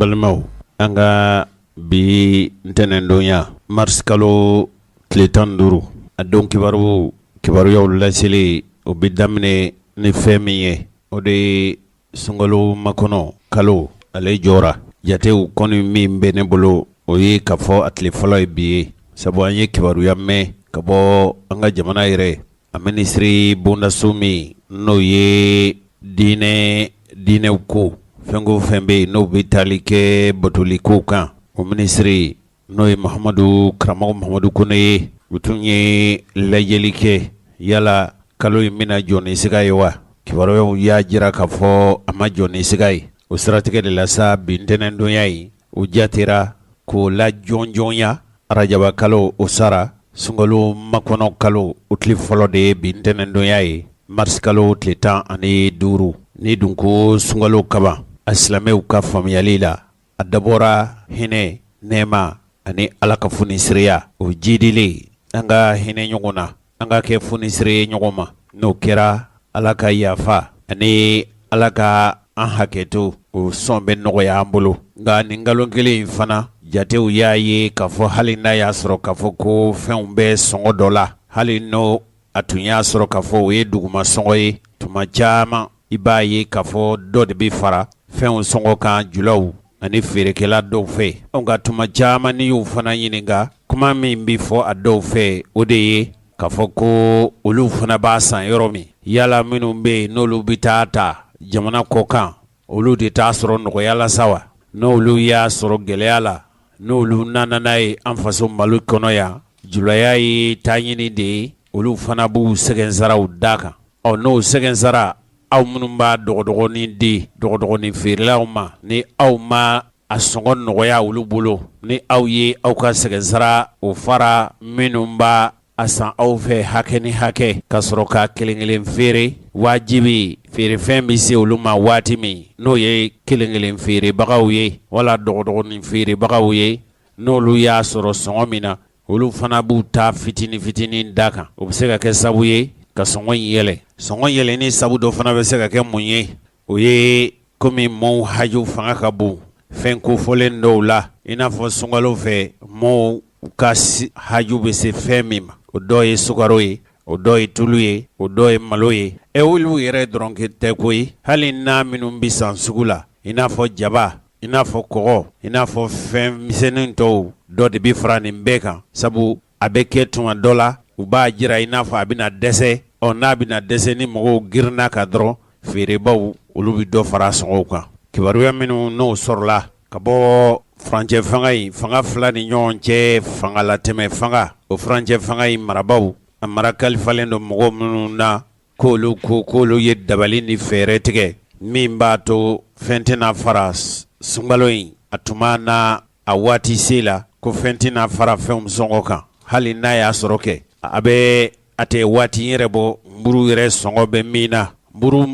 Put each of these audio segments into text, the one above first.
An balimaw, an ka bi ntɛnɛndonya, mars kalo tile 15, a don kibaru kibaruyaw laseli, o bɛ daminɛ ni fɛn min ye, o de ye sunkalo makɔnɔ kalo, ale jɔra. Jatew kɔni min bɛ ne bolo, o ye k'a fɔ a tile fɔlɔ ye bi ye, sabu an ye kibaruya mɛn ka bɔ an ka jamana yɛrɛ a minisiri bondaso min n'o ye diinɛ diinɛw ko fɛn ko fɛn bɛ yen n'o bɛ tali kɛ batoli kow kan, o minisiri n'o ye Mahamadu karamɔgɔ Mahamadu Kone ye, u tun ye lajɛli kɛ yala kalo in bɛna jɔ ni siga ye wa? Kibaruyaw y'a jira k'a fɔ a ma jɔ ni siga ye. O siratigɛ de la sa, bi ntɛnɛndonya in o jatera k'o la jɔnjɔnya. Arajaba kalo o sara, sunkalo makɔnɔ kalo o tile fɔlɔ de ye bi ntɛnɛndonya ye, mars kalo tile 15. Ni dun ko sunkalo kaban, a silamɛw ka faamuyali la, a dabɔra hinɛ, nɛɛma ani Ala ka fonisireya o jidili, an ka hinɛ ɲɔgɔn na, an ka kɛ fonisire ye ɲɔgɔn ma. N'o kɛra, Ala ka yafa ani Ala ka an hakɛto, o sɔn bɛ nɔgɔya an bolo. Nka nin kalo kelen in fana, jatew y'a ye k'a fɔ hali n'a y'a sɔrɔ k'a fɔ ko fɛnw bɛ sɔngɔ dɔ la, hali n'o a tun y'a sɔrɔ k'a fɔ o ye duguma sɔngɔ ye, tuma caman i b'a ye k'a fɔ dɔ de bɛ fara fɛnw sɔngɔ kan julaw ani feerekɛla dɔw fɛ. Nka tuma caman n'i y'u fana ɲininka, kuma min bɛ fɔ a dɔw fɛ, o de ye k'a fɔ ko olu fana b'a san yɔrɔ min, yala minnu bɛ yen n'olu bɛ taa ta jamana kɔkan, olu de t'a sɔrɔ nɔgɔya la sa wa? N'olu y'a sɔrɔ gɛlɛya la, n'olu nana n'a ye an faso Mali kɔnɔ yan, julaya ye taaɲini de ye, olu fana b'u sɛgɛnsaraw d'a kan. Ɔ n'o sɛgɛnsara, aw minnu b'a dɔgɔdɔgɔnin di dɔgɔdɔgɔnin feerelaw ma, ni aw ma a sɔngɔ nɔgɔya olu bolo, ni aw ye aw ka sɛgɛnsara o fara minnu b'a a san aw fɛ hakɛ ni hakɛ ka sɔrɔ ka kelenkelen feere, wajibi feerefɛn bɛ se olu ma waati min, n'o ye kelenkelen feerebagaw ye wala dɔgɔdɔgɔnin feerebagaw ye, n'olu y'a sɔrɔ sɔngɔ min na, olu fana b'u ta fitinin fitinin d'a kan. O bɛ se ka kɛ sabu ye ka sɔngɔ in yɛlɛ. Sɔngɔ yɛlɛnni sabu dɔ fana bɛ se ka kɛ mun ye? O ye komi mɔɔw haju fanga ka bon fɛn kofɔlen dɔw la, i n'a fɔ sunkalo fɛ mɔɔw ka haju bɛ se fɛn min ma, o dɔ ye sukaro ye, o dɔ ye tulu ye, o dɔ ye malo ye. Ɛ olu yɛrɛ dɔrɔn tɛ koyi, hali na minnu bɛ san sugu la, i n'a fɔ jaba, i n'a fɔ kɔgɔ, i n'a fɔ fɛn misɛnnin tɔw, dɔ de bɛ fara nin bɛɛ kan, sabu a bɛ kɛ tuma dɔ la u b'a jira i n'a fɔ a bɛna dɛsɛ. Ɔ n'a bɛna dɛsɛ, ni mɔgɔw girinna kan dɔrɔn, feerebaw olu bɛ dɔ fara sɔngɔw kan. Kibaruya minnu n'o sɔrɔla ka bɔ furancɛ fanga in, fanga fila ni ɲɔgɔn cɛ fangalatɛmɛ fanga, o furancɛ fanga in marabaaw, a mara kalifalen don mɔgɔ minnu na, k'olu ko k'olu ye dabali ni fɛɛrɛ tigɛ min b'a to fɛn tɛna fara sunkalo in a tuma na a waati se la, ko fɛn tɛna fara fɛnw sɔngɔ kan, hali n'a y'a sɔrɔ kɛ a bɛ a tɛ waati yɛrɛ bɔ nburu yɛrɛ sɔngɔ bɛ min na. Buru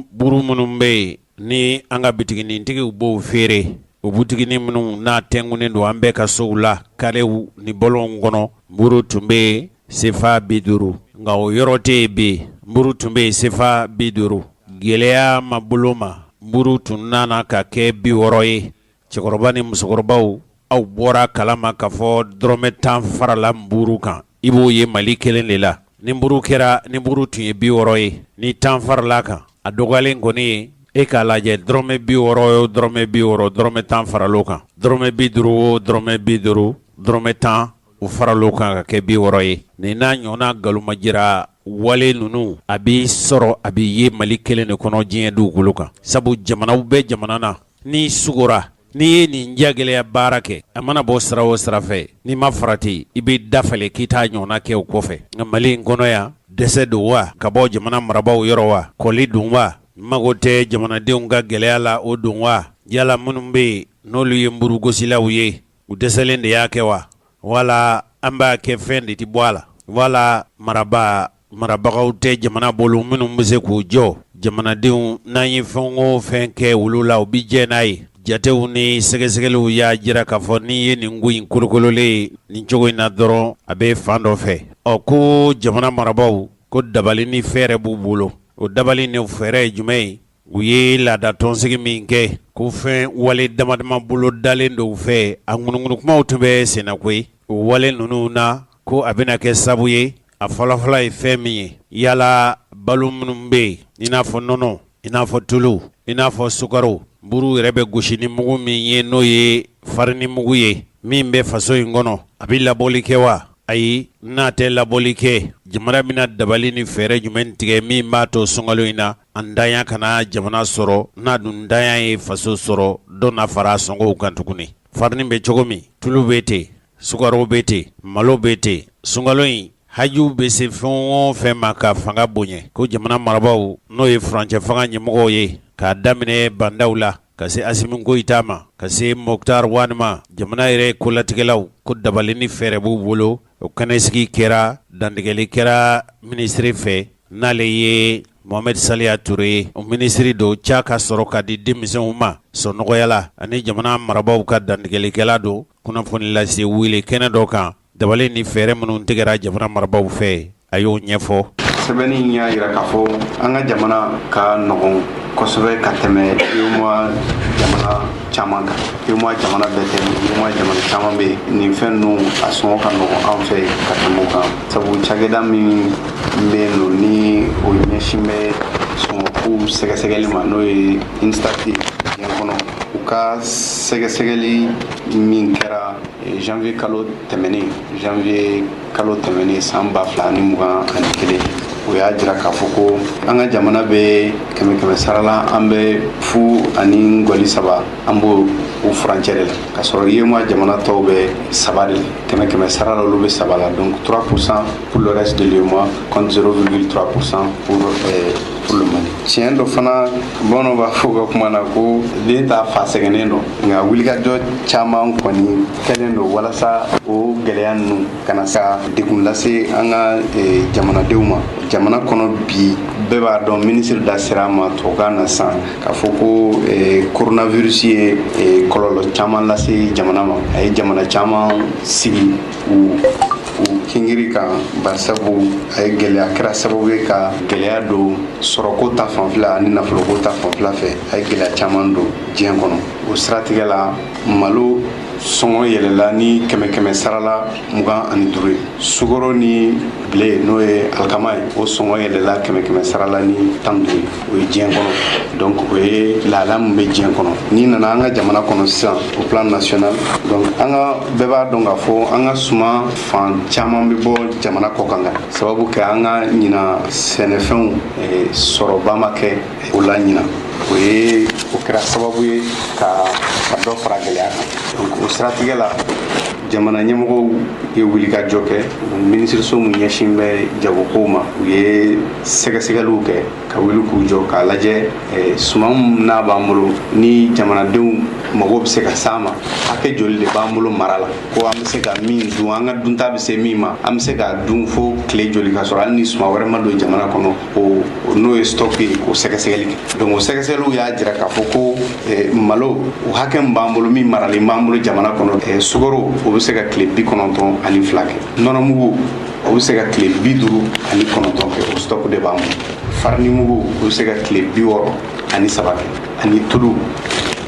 minnu bɛ yen ni an ka bitiginintigiw b'o feere, o butiginin minnu n'a tɛnkunnen don an bɛɛ ka sow la, karew ni bɔlɔnw kɔnɔ, nburu tun bɛ yen sefa 50, nka o yɔrɔ tɛ yen bi. Nburu tun bɛ yen sefa 50, gɛlɛya ma bolo ma, nburu tun nana ka kɛ 60 ye. Cɛkɔrɔba ni musokɔrɔbaw, aw bɔra kalama k'a fɔ dɔrɔmɛ 10 farala nburu kan. I b'o ye Mali kelen de la. Ni nburu kɛra, ni nburu tun ye 60 ye, ni 10 farala kan, a dɔgɔyalen kɔni ye e k'a lajɛ, dɔrɔmɛ 60 o dɔrɔmɛ 60, dɔrɔmɛ 10 faral'o kan, dɔrɔmɛ 50 o dɔrɔmɛ 50, dɔrɔmɛ 10 o faral'o kan ka kɛ 60 ye. Nin n'a ɲɔgɔnna nkalonmajira wale ninnu, a b'i sɔrɔ, a bɛ ye Mali kelen de kɔnɔ diɲɛ dugukolo kan, sabu jamanaw bɛ jamana na, n'i sugora, n'i ye nin jagɛlɛya baara kɛ, a mana bɔ sira o sira fɛ, n'i ma farati, i bɛ dafalen k'i t'a ɲɔgɔnna kɛ o kɔfɛ. Nka Mali in kɔnɔ yan, dɛsɛ don wa ka bɔ jamana marabaaw yɔrɔ wa, kɔli don wa, mago tɛ jamanadenw ka gɛlɛya la o don wa, yala minnu bɛ yen n'olu ye nburugosilaw ye, u dɛsɛlen de y'a kɛ wa, wala an b'a kɛ fɛn de tɛ bɔ a la, wala marabaa marabagaw tɛ jamana bolo minnu bɛ se k'u jɔ jamanadenw n'an ye fɛn o fɛn kɛ olu la, u bɛ jɛ n'a ye. Jatew ni sɛgɛsɛgɛliw y'a jira k'a fɔ n'i ye nin ko in kolokololen ye nin cogo in na dɔrɔn, a bɛ fan dɔ fɛ. Ɔ ko jamana marabaaw ko dabali ni fɛɛrɛ b'u bolo. O dabali ni fɛɛrɛ ye jumɛn ye? U ye laada tɔnsigi min kɛ, ko fɛn wale damadama bolo dalen don u fɛ, a ŋunuŋunukumaw tun bɛ senna koyi. O wale ninnu na, ko a bɛna kɛ sabu ye, a fɔlɔfɔlɔ ye fɛn min ye, yala balo minnu bɛ yen, i n'a fɔ nɔnɔ, i n'a fɔ tulu, i n'a fɔ sukaro, buru yɛrɛ bɛ gosi ni mugu min ye, n'o ye farini mugu ye, min bɛ faso in kɔnɔ, a bɛ labɔli kɛ wa? Ayi, n'a tɛ labɔli kɛ, jamana bɛna dabali ni fɛɛrɛ jumɛn tigɛ min b'a to sunkalo in na, a ntanya kana jamana sɔrɔ, n'a dun ntanya ye faso sɔrɔ, dɔ na fara sɔngɔw kan tuguni. Farini bɛ cogo min, tulu bɛ ten, sukaro bɛ ten, malo bɛ ten. Sunkalo in haju bɛ se fɛn o fɛn ma ka fanga bonya, ko jamana marabaaw, n'o ye furancɛ fanga ɲɛmɔgɔw ye, k'a daminɛ Ba Ndaw la ka se Asimi Goyita ma, ka se Moctar Ouane ma, jamana yɛrɛ kolatigɛlaw, ko dabali ni fɛɛrɛ b'u bolo. O kɛnɛsigi kɛra, dantigɛli kɛra minisiri fɛ, n'ale ye Mohamed Saliya Ture ye. O minisiri don ca ka sɔrɔ ka di denmisɛnw ma sɔnɔgɔya la, ani jamana marabaaw ka dantigɛlikɛla don. Kunnafoni lase wele kɛnɛ dɔ kan, dabali ni fɛɛrɛ minnu tigɛra jamana marabaaw fɛ, a y'o ɲɛfɔ. Sɛbɛnni in y'a jira k'a fɔ an ka jamana ka nɔgɔn kosɛbɛ ka tɛmɛ UEMOA jamana caman kan. UEMOA jamana bɛɛ tɛ, UEMOA jamana caman bɛ yen, nin fɛn ninnu a sɔngɔ ka nɔgɔn an fɛ ka tɛmɛ o kan, sabu cakɛda min bɛ yen nɔ, ni o ɲɛsin bɛ sɔngɔkow sɛgɛsɛgɛli ma, n'o ye INSTAT ye diɲɛ kɔnɔ, u ka sɛgɛsɛgɛli min kɛra janvier kalo tɛmɛnen, janvier kalo tɛmɛnen san 2021, o y'a jira k'a fɔ ko an ka jamana bɛ kɛmɛ kɛmɛ sara la, an bɛ 0.3, an b'o o furancɛ de la, k'a sɔrɔ UEMOA jamana tɔw bɛ 3 de la. Kɛmɛ kɛmɛ sara la, olu bɛ 3 la. Donc 3% pour le reste de l'UEMOA contre 0,3% pour le Mali. Tiɲɛ dɔ fana, bamananw b'a fɔ ka kuma na ko den t'a fa sɛgɛnnen dɔn, nka wulikajɔ caman kɔni kɛlen don walasa o gɛlɛya ninnu kana sa degun lase an ka jamanadenw ma jamana kɔnɔ. Bi, bɛɛ b'a dɔn, minisiri da sera a ma tubabukan na sisan k'a fɔ ko coronavirus ye kɔlɔlɔ caman lase jamana ma. A ye jamana caman sigi u kingiri kan, barisabu a ye gɛlɛya kɛra sababu ye ka gɛlɛya don sɔrɔko ta fanfɛla ani nafoloko ta fanfɛla fɛ. A ye gɛlɛya caman don diɲɛ kɔnɔ. O siratigɛ la, malo sɔngɔ yɛlɛla ni kɛmɛ kɛmɛ sarala 25 ye. Sukaro ni blé, n'o ye alikama ye, o sɔngɔ yɛlɛla kɛmɛ kɛmɛ sarala ni 15 ye. O ye diɲɛ kɔnɔ. Donc o ye lahala min bɛ diɲɛ kɔnɔ. N'i nana an ka jamana kɔnɔ sisan, au plan national, donc an ka bɛɛ b'a dɔn k'a fɔ an ka suman fan caman bɛ bɔ jamana kɔ kan, ka sababu kɛ an ka ɲina sɛnɛfɛnw sɔrɔba ma kɛ o la ɲina. O ye o kɛra sababu ye ka dɔ fara gɛlɛya kan. Donc o siratigɛ la, jamana ɲɛmɔgɔw ye wulikajɔ kɛ. Minisiriso min ɲɛsin bɛ jagokow ma, u ye sɛgɛsɛgɛliw kɛ ka wuli k'u jɔ k'a lajɛ suman n'a b'an bolo, ni jamanadenw mago bɛ se ka s'a ma, hakɛ joli de b'an bolo mara la, ko an bɛ se ka min dun, an ka dunta bɛ se min ma, an bɛ se ka dun fo tile joli ka sɔrɔ hali ni suman wɛrɛ ma don jamana kɔnɔ. O n'o ye stock ye, k'o sɛgɛsɛgɛli kɛ. Donc o sɛgɛsɛgɛliw y'a jira k'a fɔ ko malo, o hakɛ min b'an bolo, min maralen b'an bolo jamana kɔnɔ, sukaro, o bɛ se ka tile 92 kɛ, nɔnɔmugu, o bɛ se ka tile 59 kɛ, o stock de b'an bolo, farinimugu, o bɛ se ka tile 63 kɛ, ani tulu,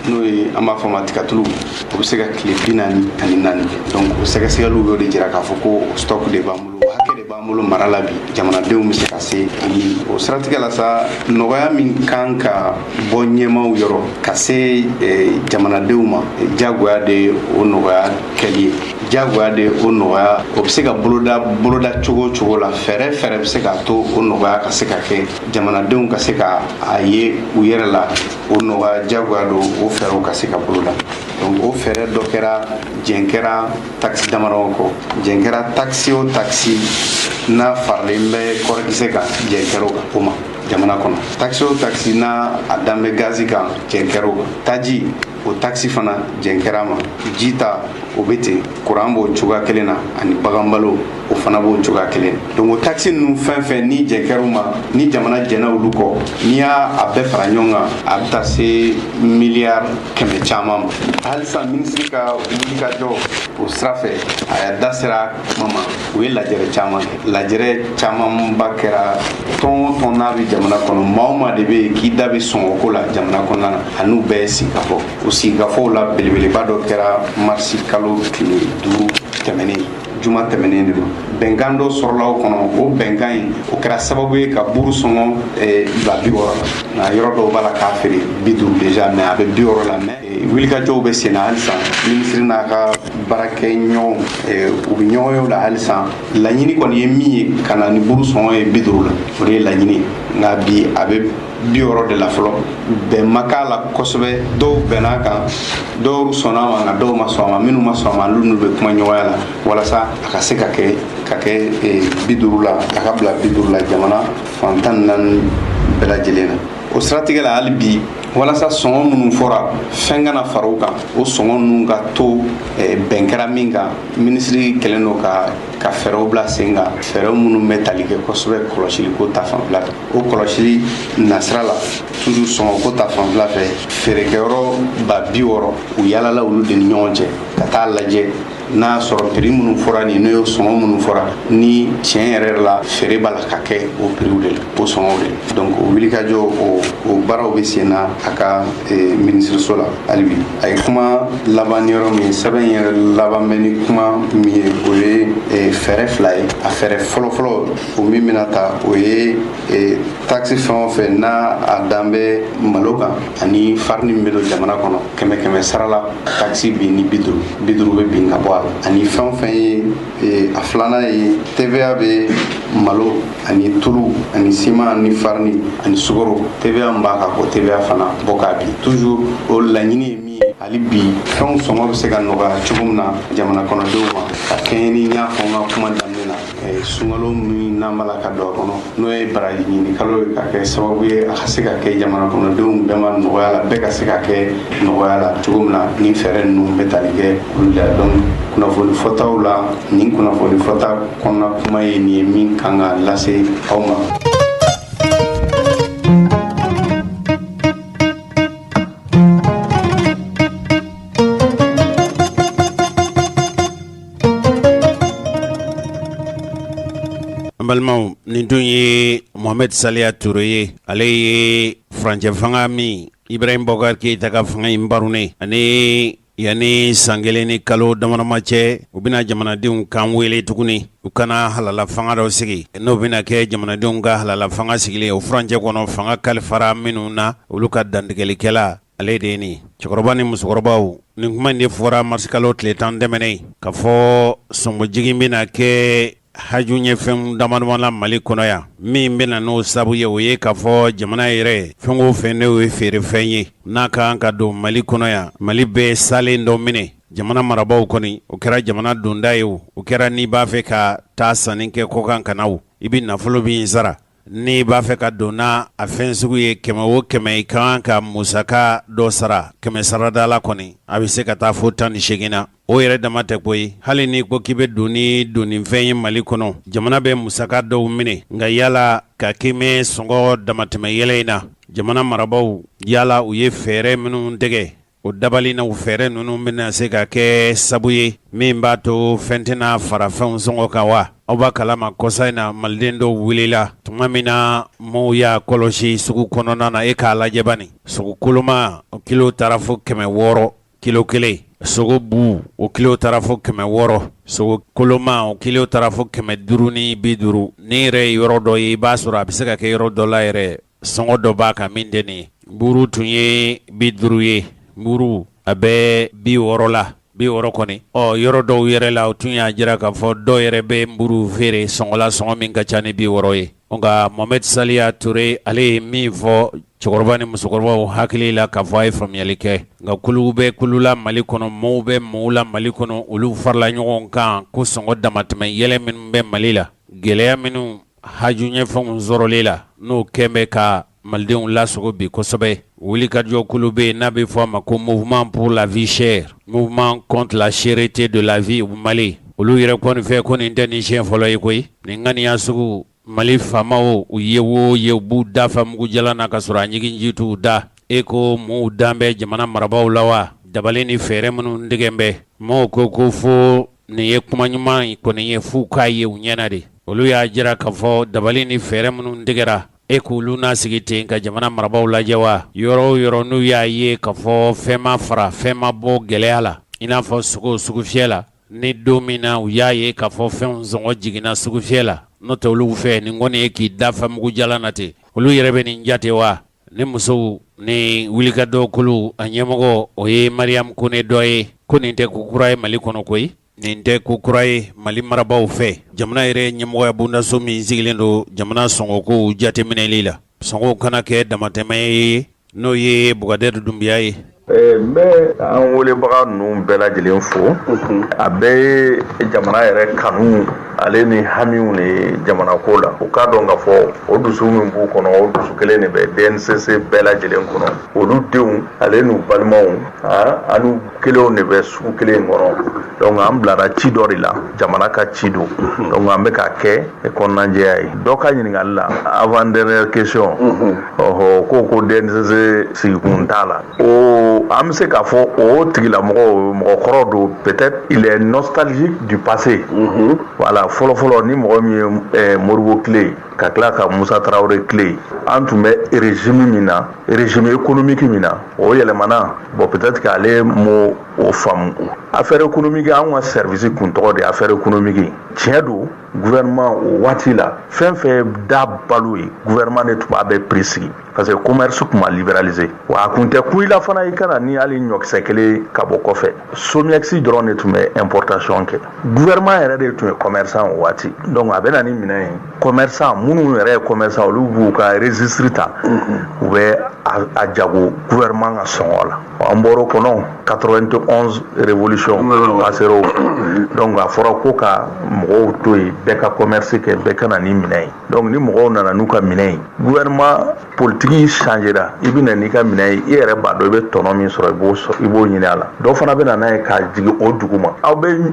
n'o ye an b'a fɔ ma tigatulu, o bɛ se ka tile 44 kɛ. Donc o sɛgɛsɛgɛliw y'o de jira k'a fɔ ko o stock de b'an bolo, o hakɛ de b'an bolo mara la bi, jamanadenw bɛ se ka se ani. O siratigɛ la sa, nɔgɔya min kan ka bɔ ɲɛmaaw yɔrɔ ka se jamanadenw ma, jagoya de ye o nɔgɔya kɛli ye, jagoya de o nɔgɔya, o bɛ se ka boloda boloda cogo o cogo la, fɛɛrɛ fɛɛrɛ bɛ se k'a to o nɔgɔya ka se ka kɛ, jamanadenw ka se ka a ye u yɛrɛ la, o nɔgɔya jagoya don, o fɛɛrɛw ka se ka boloda. Donc o fɛɛrɛ dɔ kɛra, jɛn kɛra taxe damadɔ kɔ, jɛn kɛra taxe o taxe n'a faralen bɛ kɔrɔkisɛ kan, jɛn kɛra o ma jamana kɔnɔ. Taxe o taxe n'a a dan bɛ gazi kan, jɛn kɛra o kan. Taji O takisi fana jɛn kɛra a ma. Ji ta, o bɛ ten, kuran b'o cogoya kelen na, ani bagan balo, o fana b'o cogoya kelen. Donc o takisi ninnu fɛn fɛn ni jɛn kɛra u ma, ni jamana jɛnna olu kɔ, n'i y'a a bɛɛ fara ɲɔgɔn kan, a bɛ taa se miliyari 100 caman ma. Halisa minisiri ka wulikajɔ o sira fɛ, a y'a da sera kuma ma. U ye lajɛrɛ caman kɛ, lajɛrɛ camanba kɛra. Tɔn o tɔn n'a bɛ jamana kɔnɔ, maa o maa de bɛ yen k'i da bɛ sɔngɔko la jamana kɔnɔna na, a n'u bɛɛ ye sigikafɔ. O sigikafɔw la, belebeleba dɔ kɛra marisi kalo tile 5 tɛmɛnen, juma tɛmɛnen de don. Bɛnkan dɔ sɔrɔla o kɔnɔ. O bɛnkan in, o kɛra sababu ye ka buru sɔngɔ bila 60 la. Nka yɔrɔ dɔw b'a la k'a feere 50 déjà, mais a bɛ 60 la. Mais wulikajɔw bɛ sen na halisa. Minisiri n'a ka baarakɛɲɔgɔnw, u bɛ ɲɔgɔn ye o la halisa. Laɲini kɔni ye min ye, ka na ni buru sɔngɔ ye 50 la, o de ye laɲini ye. Nka bi, a bɛ 60 de la fɔlɔ. Bɛn ma k'a la kosɛbɛ. Dɔw bɛn'a kan, dɔw sɔnna a ma, nka dɔw ma sɔn a ma. Minnu ma sɔn a ma, olu n'u bɛ kuma ɲɔgɔnya la walasa a ka se ka kɛ 50 la, a ka bila 50 la jamana fan 14 bɛɛ lajɛlen na. O siratigɛ la, hali bi, walasa sɔngɔ minnu fɔra, fɛn kana fara o kan, o sɔngɔ ninnu ka to bɛn kɛra min kan, minisiri kɛlen don ka fɛɛrɛw bila sen kan, fɛɛrɛw minnu bɛ tali kɛ kosɛbɛ kɔlɔsiliko ta fanfɛla fɛ. O kɔlɔsili nasira la, toujours sɔngɔko ta fanfɛla fɛ, feerekɛyɔrɔ 60 000, u yalala olu de ni ɲɔgɔn cɛ ka taa lajɛ n'a y'a sɔrɔ prix minnu fɔra nin, n'o ye sɔngɔ minnu fɔra, ni tiɲɛ yɛrɛ la, feere b'a la ka kɛ o prix de la, o sɔngɔw de la. Donc o wulikajɔ, o baaraw bɛ sen na a ka minisiriso la hali bi. A ye kuma laban ni yɔrɔ min, sɛbɛn yɛrɛ laban bɛ ni kuma min ye, o ye fɛɛrɛ fila ye. A fɛɛrɛ fɔlɔfɔlɔ, o min bɛna ta, o ye taxe fɛn o fɛn n'a a dan bɛ malo kan ani farini min bɛ don jamana kɔnɔ, kɛmɛ kɛmɛ sara la, taxe bin ni 50 50 bɛ bin ka bɔ a la. Ani fɛn o fɛn ye, a filanan ye, TVA bɛ malo ani tulu ani siman ni farini ani sukaro, TVA min b'a kan, ko TVA fana bɔ k'a bin. Toujours o laɲini ye min ye, hali bi, fɛnw sɔngɔ bɛ se ka nɔgɔya cogo min na jamana kɔnɔdenw ma, ka kɛɲɛ ni n y'a fɔ n ka kuma daminɛ na, sunkalo min n'an b'a la ka don a kɔnɔ, n'o ye baraji ɲini kalo ye, ka kɛ sababu ye a ka se ka kɛ jamana kɔnɔdenw bɛɛ ma nɔgɔya la, bɛɛ ka se ka kɛ nɔgɔya la cogo min na. Nin fɛɛrɛ ninnu bɛ tali kɛ olu la. Donc kunnafoni fɔtaw la, nin kunnafoni fɔta kɔnɔna kuma ye nin ye min kan ka lase aw ma. An balimaw, nin tun ye Mohamed Saliya Ture ye. Ale ye furancɛ fanga min Ibrahim Boubacar Keita ka fanga in baronen, ani yanni san kelen ni kalo damadama cɛ, u bɛna jamanadenw kan wele tuguni u kana halala fanga dɔ sigi, n'o bɛna kɛ jamanadenw ka halala fanga sigilen o furancɛ kɔnɔ. Fanga kalifara minnu na, olu ka dantigɛlikɛla, ale de ye nin. Cɛkɔrɔba ni musokɔrɔbaw, nin kuma in de fɔra marisikalo tile 10 tɛmɛnen, ka fɔ sɔngɔjigin bɛna kɛ haju ɲɛfɛn damadama la Mali kɔnɔ yan. Min bɛna n'o sabu ye, o ye k'a fɔ jamana yɛrɛ fɛn o fɛn n'o ye feerefɛn ye, n'a ka kan ka don Mali kɔnɔ yan, Mali bɛ salen dɔ minɛ jamana marabaaw kɔni. O kɛra jamana donda ye, o kɛra n'i b'a fɛ ka taa sanni kɛ kɔkan ka na, o i bɛ nafolo min sara n'i b'a fɛ ka don n'a a fɛn sugu ye, kɛmɛ o kɛmɛ, i ka kan ka musaka dɔ sara kɛmɛ sarada la kɔni, a bɛ se ka taa fo 18 na. O yɛrɛ dama tɛ koyi, hali n'i ko k'i bɛ don ni donnifɛn ye Mali kɔnɔ, jamana bɛ musaka dɔw minɛ. Nka yala ka kɛmɛ sɔngɔ damatɛmɛ yɛlɛ in na, jamana marabaaw, yala u ye fɛɛrɛ minnu tigɛ, o dabali n'o fɛɛrɛ ninnu bɛna se ka kɛ sabu ye min b'a to fɛn tɛna fara fɛnw sɔngɔ kan wa? Aw b'a kalama, kɔsa in na, maliden dɔw wulila tuma min na maaw y'a kɔlɔsi sugu kɔnɔna na. E k'a lajɛ bani, sogo koloma, o kilo taara fo 600 kilo kelen, sogo bu, o kilo taara fo 600, sogo koloma, o kilo taara fo 550. Ni yɛrɛ ye yɔrɔ dɔ ye, i b'a sɔrɔ a bɛ se ka kɛ yɔrɔ dɔ la yɛrɛ, sɔngɔ dɔ b'a kan min tɛ nin ye. Buru tun ye 50 ye, buru a bɛ 60 la, 60 kɔni. Ɔ yɔrɔ dɔw yɛrɛ la, o tun y'a jira k'a fɔ dɔw yɛrɛ bɛ buru feere sɔngɔ la, sɔngɔ min ka ca ni 60 ye. Nka Mohamed Saliya Ture, ale ye min fɔ cɛkɔrɔba ni musokɔrɔbaw hakili la k'a fɔ a ye faamuyali kɛ. Nka kulu bɛ kulu la Mali kɔnɔ, maaw bɛ maaw la Mali kɔnɔ, olu farala ɲɔgɔn kan ko sɔngɔ damatɛmɛ yɛlɛ minnu bɛ Mali la, gɛlɛya minnu haju ɲɛfɛnw sɔrɔli la, n'o kɛn bɛ ka Malidenw lasogo bi kosɛbɛ. Wulikajɔkulu bɛ yen n'a bɛ fɔ a ma ko mouvement pour la vie chère, mouvement contre la cherté de la vie au Mali. Olu yɛrɛ kɔni fɛ ko nin tɛ nin siɲɛ fɔlɔ ye koyi. Nin ŋaniya sugu Mali faamaw u ye o ye u b'u da fa mugujalan na ka sɔrɔ a ɲiginji t'u da. E ko mun dan bɛ jamana marabaaw la wa? Dabali ni fɛɛrɛ minnu tigɛ bɛ, maaw ko ko fo nin ye kuma ɲuman kɔni ye f'u k'a ye u ɲɛ na de. Olu y'a jira k'a fɔ dabali ni fɛɛrɛ minnu tigɛra, e k'olu na sigi ten ka jamana marabaaw lajɛ wa? Yɔrɔ o yɔrɔ n'u y'a ye k'a fɔ fɛn ma fara, fɛn ma bɔ gɛlɛya la, i n'a fɔ sogo sugufiyɛ la, ni don min na u y'a ye k'a fɔ fɛnw sɔngɔ jiginna sugufiyɛ la, n'o tɛ olu fɛ nin kɔni ye k'i da fa mugujalan na ten. Olu yɛrɛ bɛ nin jate wa? Ni musow ni wulikajɔkulu a ɲɛmɔgɔ o ye Mariam Kone dɔ ye, ko nin tɛ ko kura ye Mali kɔnɔ koyi. Nin tɛ ko kura ye Mali marabaaw fɛ. Jamana yɛrɛ ɲɛmɔgɔya bondaso min sigilen don jamana sɔngɔkow jateminɛli la, sɔngɔw kana kɛ damatɛmɛ ye, n'o ye Bukadɛri Dunbiya ye. N bɛ an welebaga ninnu bɛɛ lajɛlen fo. A bɛɛ ye jamana yɛrɛ kanu ale ni hamiw de ye jamana ko la. U k'a dɔn k'a fɔ o dusu min b'u kɔnɔ, o dusu kelen de bɛ DNCC bɛɛ lajɛlen kɔnɔ. Olu denw ale n'u balimaw, an n'u kelenw de bɛ sugu kelen in kɔnɔ. Donc an bilara ci dɔ de la, jamana ka ci don. Donc an bɛ k'a kɛ kɔnɔnajɛya ye. Dɔ ka ɲininkali la, avant dernière question, ɔhɔ, ko DNCC sigikun t'a la. O an bɛ se k'a fɔ o tigilamɔgɔ mɔgɔkɔrɔ don, peut-être il est nostalgique du passé. Voilà, fɔlɔ fɔlɔ, ni mɔgɔ min ye Modibo tile ka tila ka Musa Tarawele tile, an tun bɛ régime min na, régime économique min na, o yɛlɛmana. Bon, peut-être qu'ale m'o o faamu. Affaire économique, an ka service kun tɔgɔ de affaire économique. Tiɲɛ don, gouvernement o waati la, fɛn fɛn da balo ye, gouvernement de tun b'a bɛɛ prix sigi, parce que commerce tun ma libéraliser. Wa a kun tɛ ku i la fana i kana ni hali ɲɔkisɛ kelen ka bɔ kɔfɛ. SOMIEX dɔrɔn de tun bɛ importation kɛ. Gouvernement yɛrɛ de tun ye commerçant o waati. Donc a bɛ na ni minɛn ye, commerçant minnu yɛrɛ ye commerçant, olu b'u ka registre ta, u bɛ a jago gouvernement ka sɔngɔ la. An bɔr'o kɔnɔ, 91 révolution passera o. Donc a fɔra ko ka mɔgɔw to yen, bɛɛ ka commerce kɛ, bɛɛ ka na ni minɛn ye. Donc ni mɔgɔw nana n'u ka minɛn ye, gouvernement politique changera, i bɛ na n'i ka minɛn ye, i yɛrɛ b'a dɔn i bɛ tɔnɔ min sɔrɔ, i b'o sɔrɔ, i b'o ɲini a la. Dɔw fana bɛ na n'a ye k'a jigin o dugu ma. Aw bɛ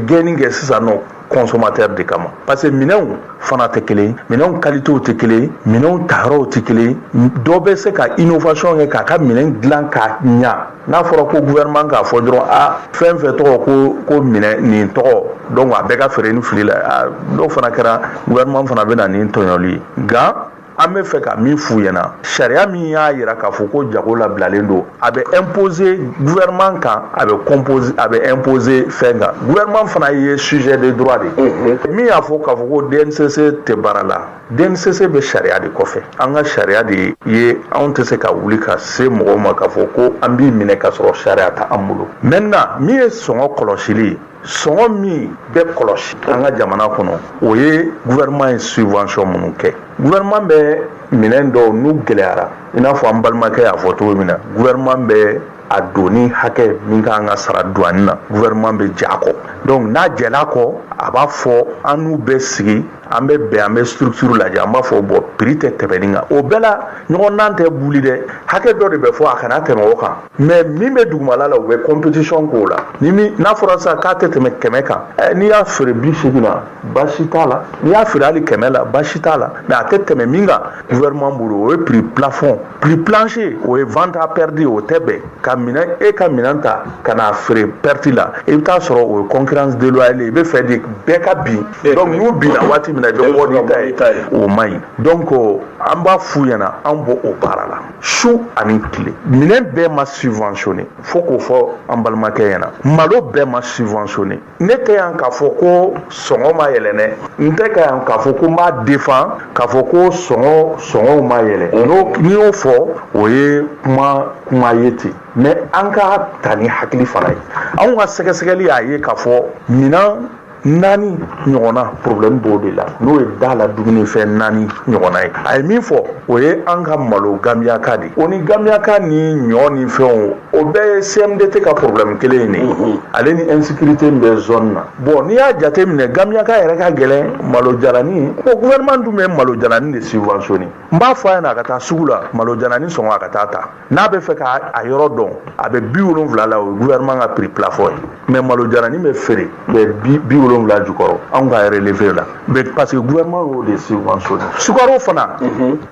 gɛnni kɛ sisan nɔ consommateur de kama, parce que minɛnw fana tɛ kelen, minɛnw qualitéw tɛ kelen, minɛnw tayɔrɔw tɛ kelen. Dɔ bɛ se ka innovation kɛ k'a ka minɛn dilan k'a ɲa. N'a fɔra ko gouvernement k'a fɔ dɔrɔn, a fɛn fɛn tɔgɔ ko minɛn nin tɔgɔ, donc a bɛɛ ka feere ni fili la, a dɔw fana kɛra, gouvernement fana bɛ na ni tɔɲɔli ye. Nka an bɛ fɛ ka min f'u ɲɛna, sariya min y'a yira k'a fɔ ko jago labilalen don, a bɛ imposer gouvernement kan, a bɛ composer, a bɛ imposer fɛn kan. Gouvernement fana ye sujet de droit de ye. Min y'a fɔ k'a fɔ ko DNCC tɛ baara la, DNCC bɛ sariya de kɔfɛ. An ka sariya de ye, anw tɛ se ka wuli ka se mɔgɔw ma k'a fɔ ko an b'i minɛ ka sɔrɔ sariya tɛ an bolo. Maintenant, min ye sɔngɔ kɔlɔsili ye, sɔngɔ min bɛ kɔlɔsi an ka jamana kɔnɔ, o ye gouvernement ye subvention minnu kɛ. Gouvernement bɛ minɛn dɔw n'u gɛlɛyara, i n'a fɔ an balimakɛ y'a fɔ cogo min na, gouvernement bɛ a donni hakɛ min kan ka sara douane na, gouvernement bɛ jɛ a kɔ. Donc n'a jɛla kɔ, a b'a fɔ an n'u bɛ sigi, an bɛ bɛn, an bɛ structure lajɛ, an b'a fɔ bon, prix tɛ tɛmɛ nin kan. O bɛɛ la, ɲɔgɔn dan tɛ wuli dɛ, hakɛ dɔ de bɛ fɔ a kana tɛmɛ o kan. Mais min bɛ dugumala la, u bɛ compétition k'o la. Ni min n'a fɔra sisan k'a tɛ tɛmɛ 100 kan, ɛ, n'i y'a feere 80 na, baasi t'a la. N'i y'a feere hali 100 la, baasi t'a la. Mais a tɛ tɛmɛ min kan gouvernement bolo, o ye prix plafond. Prix plancher, o ye vente à perte, o tɛ bɛn ka minɛn, e ka minɛn ta ka n'a feere perte la. I bɛ taa sɔrɔ o ye concurrence déloyale, i bɛ fɛ de bɛɛ ka bin. Donc n'u binna waati min na, i bɛ bɔ n'i ta ye, o man ɲi. Donc an b'a f'u ɲɛna, an b'o o baara la su ani tile. Minɛn bɛɛ ma subventionné, fo k'o fɔ an balimakɛ ɲɛna, malo bɛɛ ma subventionné. Ne tɛ yan k'a fɔ ko sɔngɔ ma yɛlɛ dɛ, n tɛ ka yan k'a fɔ ko n b'a défend k'a fɔ ko sɔngɔw ma yɛlɛ. N'i y'o fɔ, o ye kuma ye ten. Mais an ka ta ni hakili fana ye. Anw ka sɛgɛsɛgɛli y'a ye k'a fɔ minan Naani ɲɔgɔnna problème b'o de la, n'o ye da la dumunifɛn naani ɲɔgɔnna ye. A ye min fɔ, o ye an ka malo gamiyaka de, o ni gamiyaka ni ɲɔ ni fɛnw, o bɛɛ ye CMDT ka problème kelen ye nin ye, ale ni insécurité min bɛ zone na. Bon, n'i y'a jateminɛ, gamiyaka yɛrɛ ka gɛlɛn malo jalani. Bon, gouvernement dun bɛ malo jalani de subventionné. N b'a fɔ a ɲɛna, a ka taa sugu la, malo jalani sɔngɔ, a ka taa ta. N'a bɛ fɛ ka a yɔrɔ dɔn, a bɛ 70 la, o ye gouvernement ka prix plafond ye. Mais malo jalani bɛ feere bɛ 70 jukɔrɔ anw ka relevé la, mais parce que gouvernement y'o de subventionné. Sukaro fana,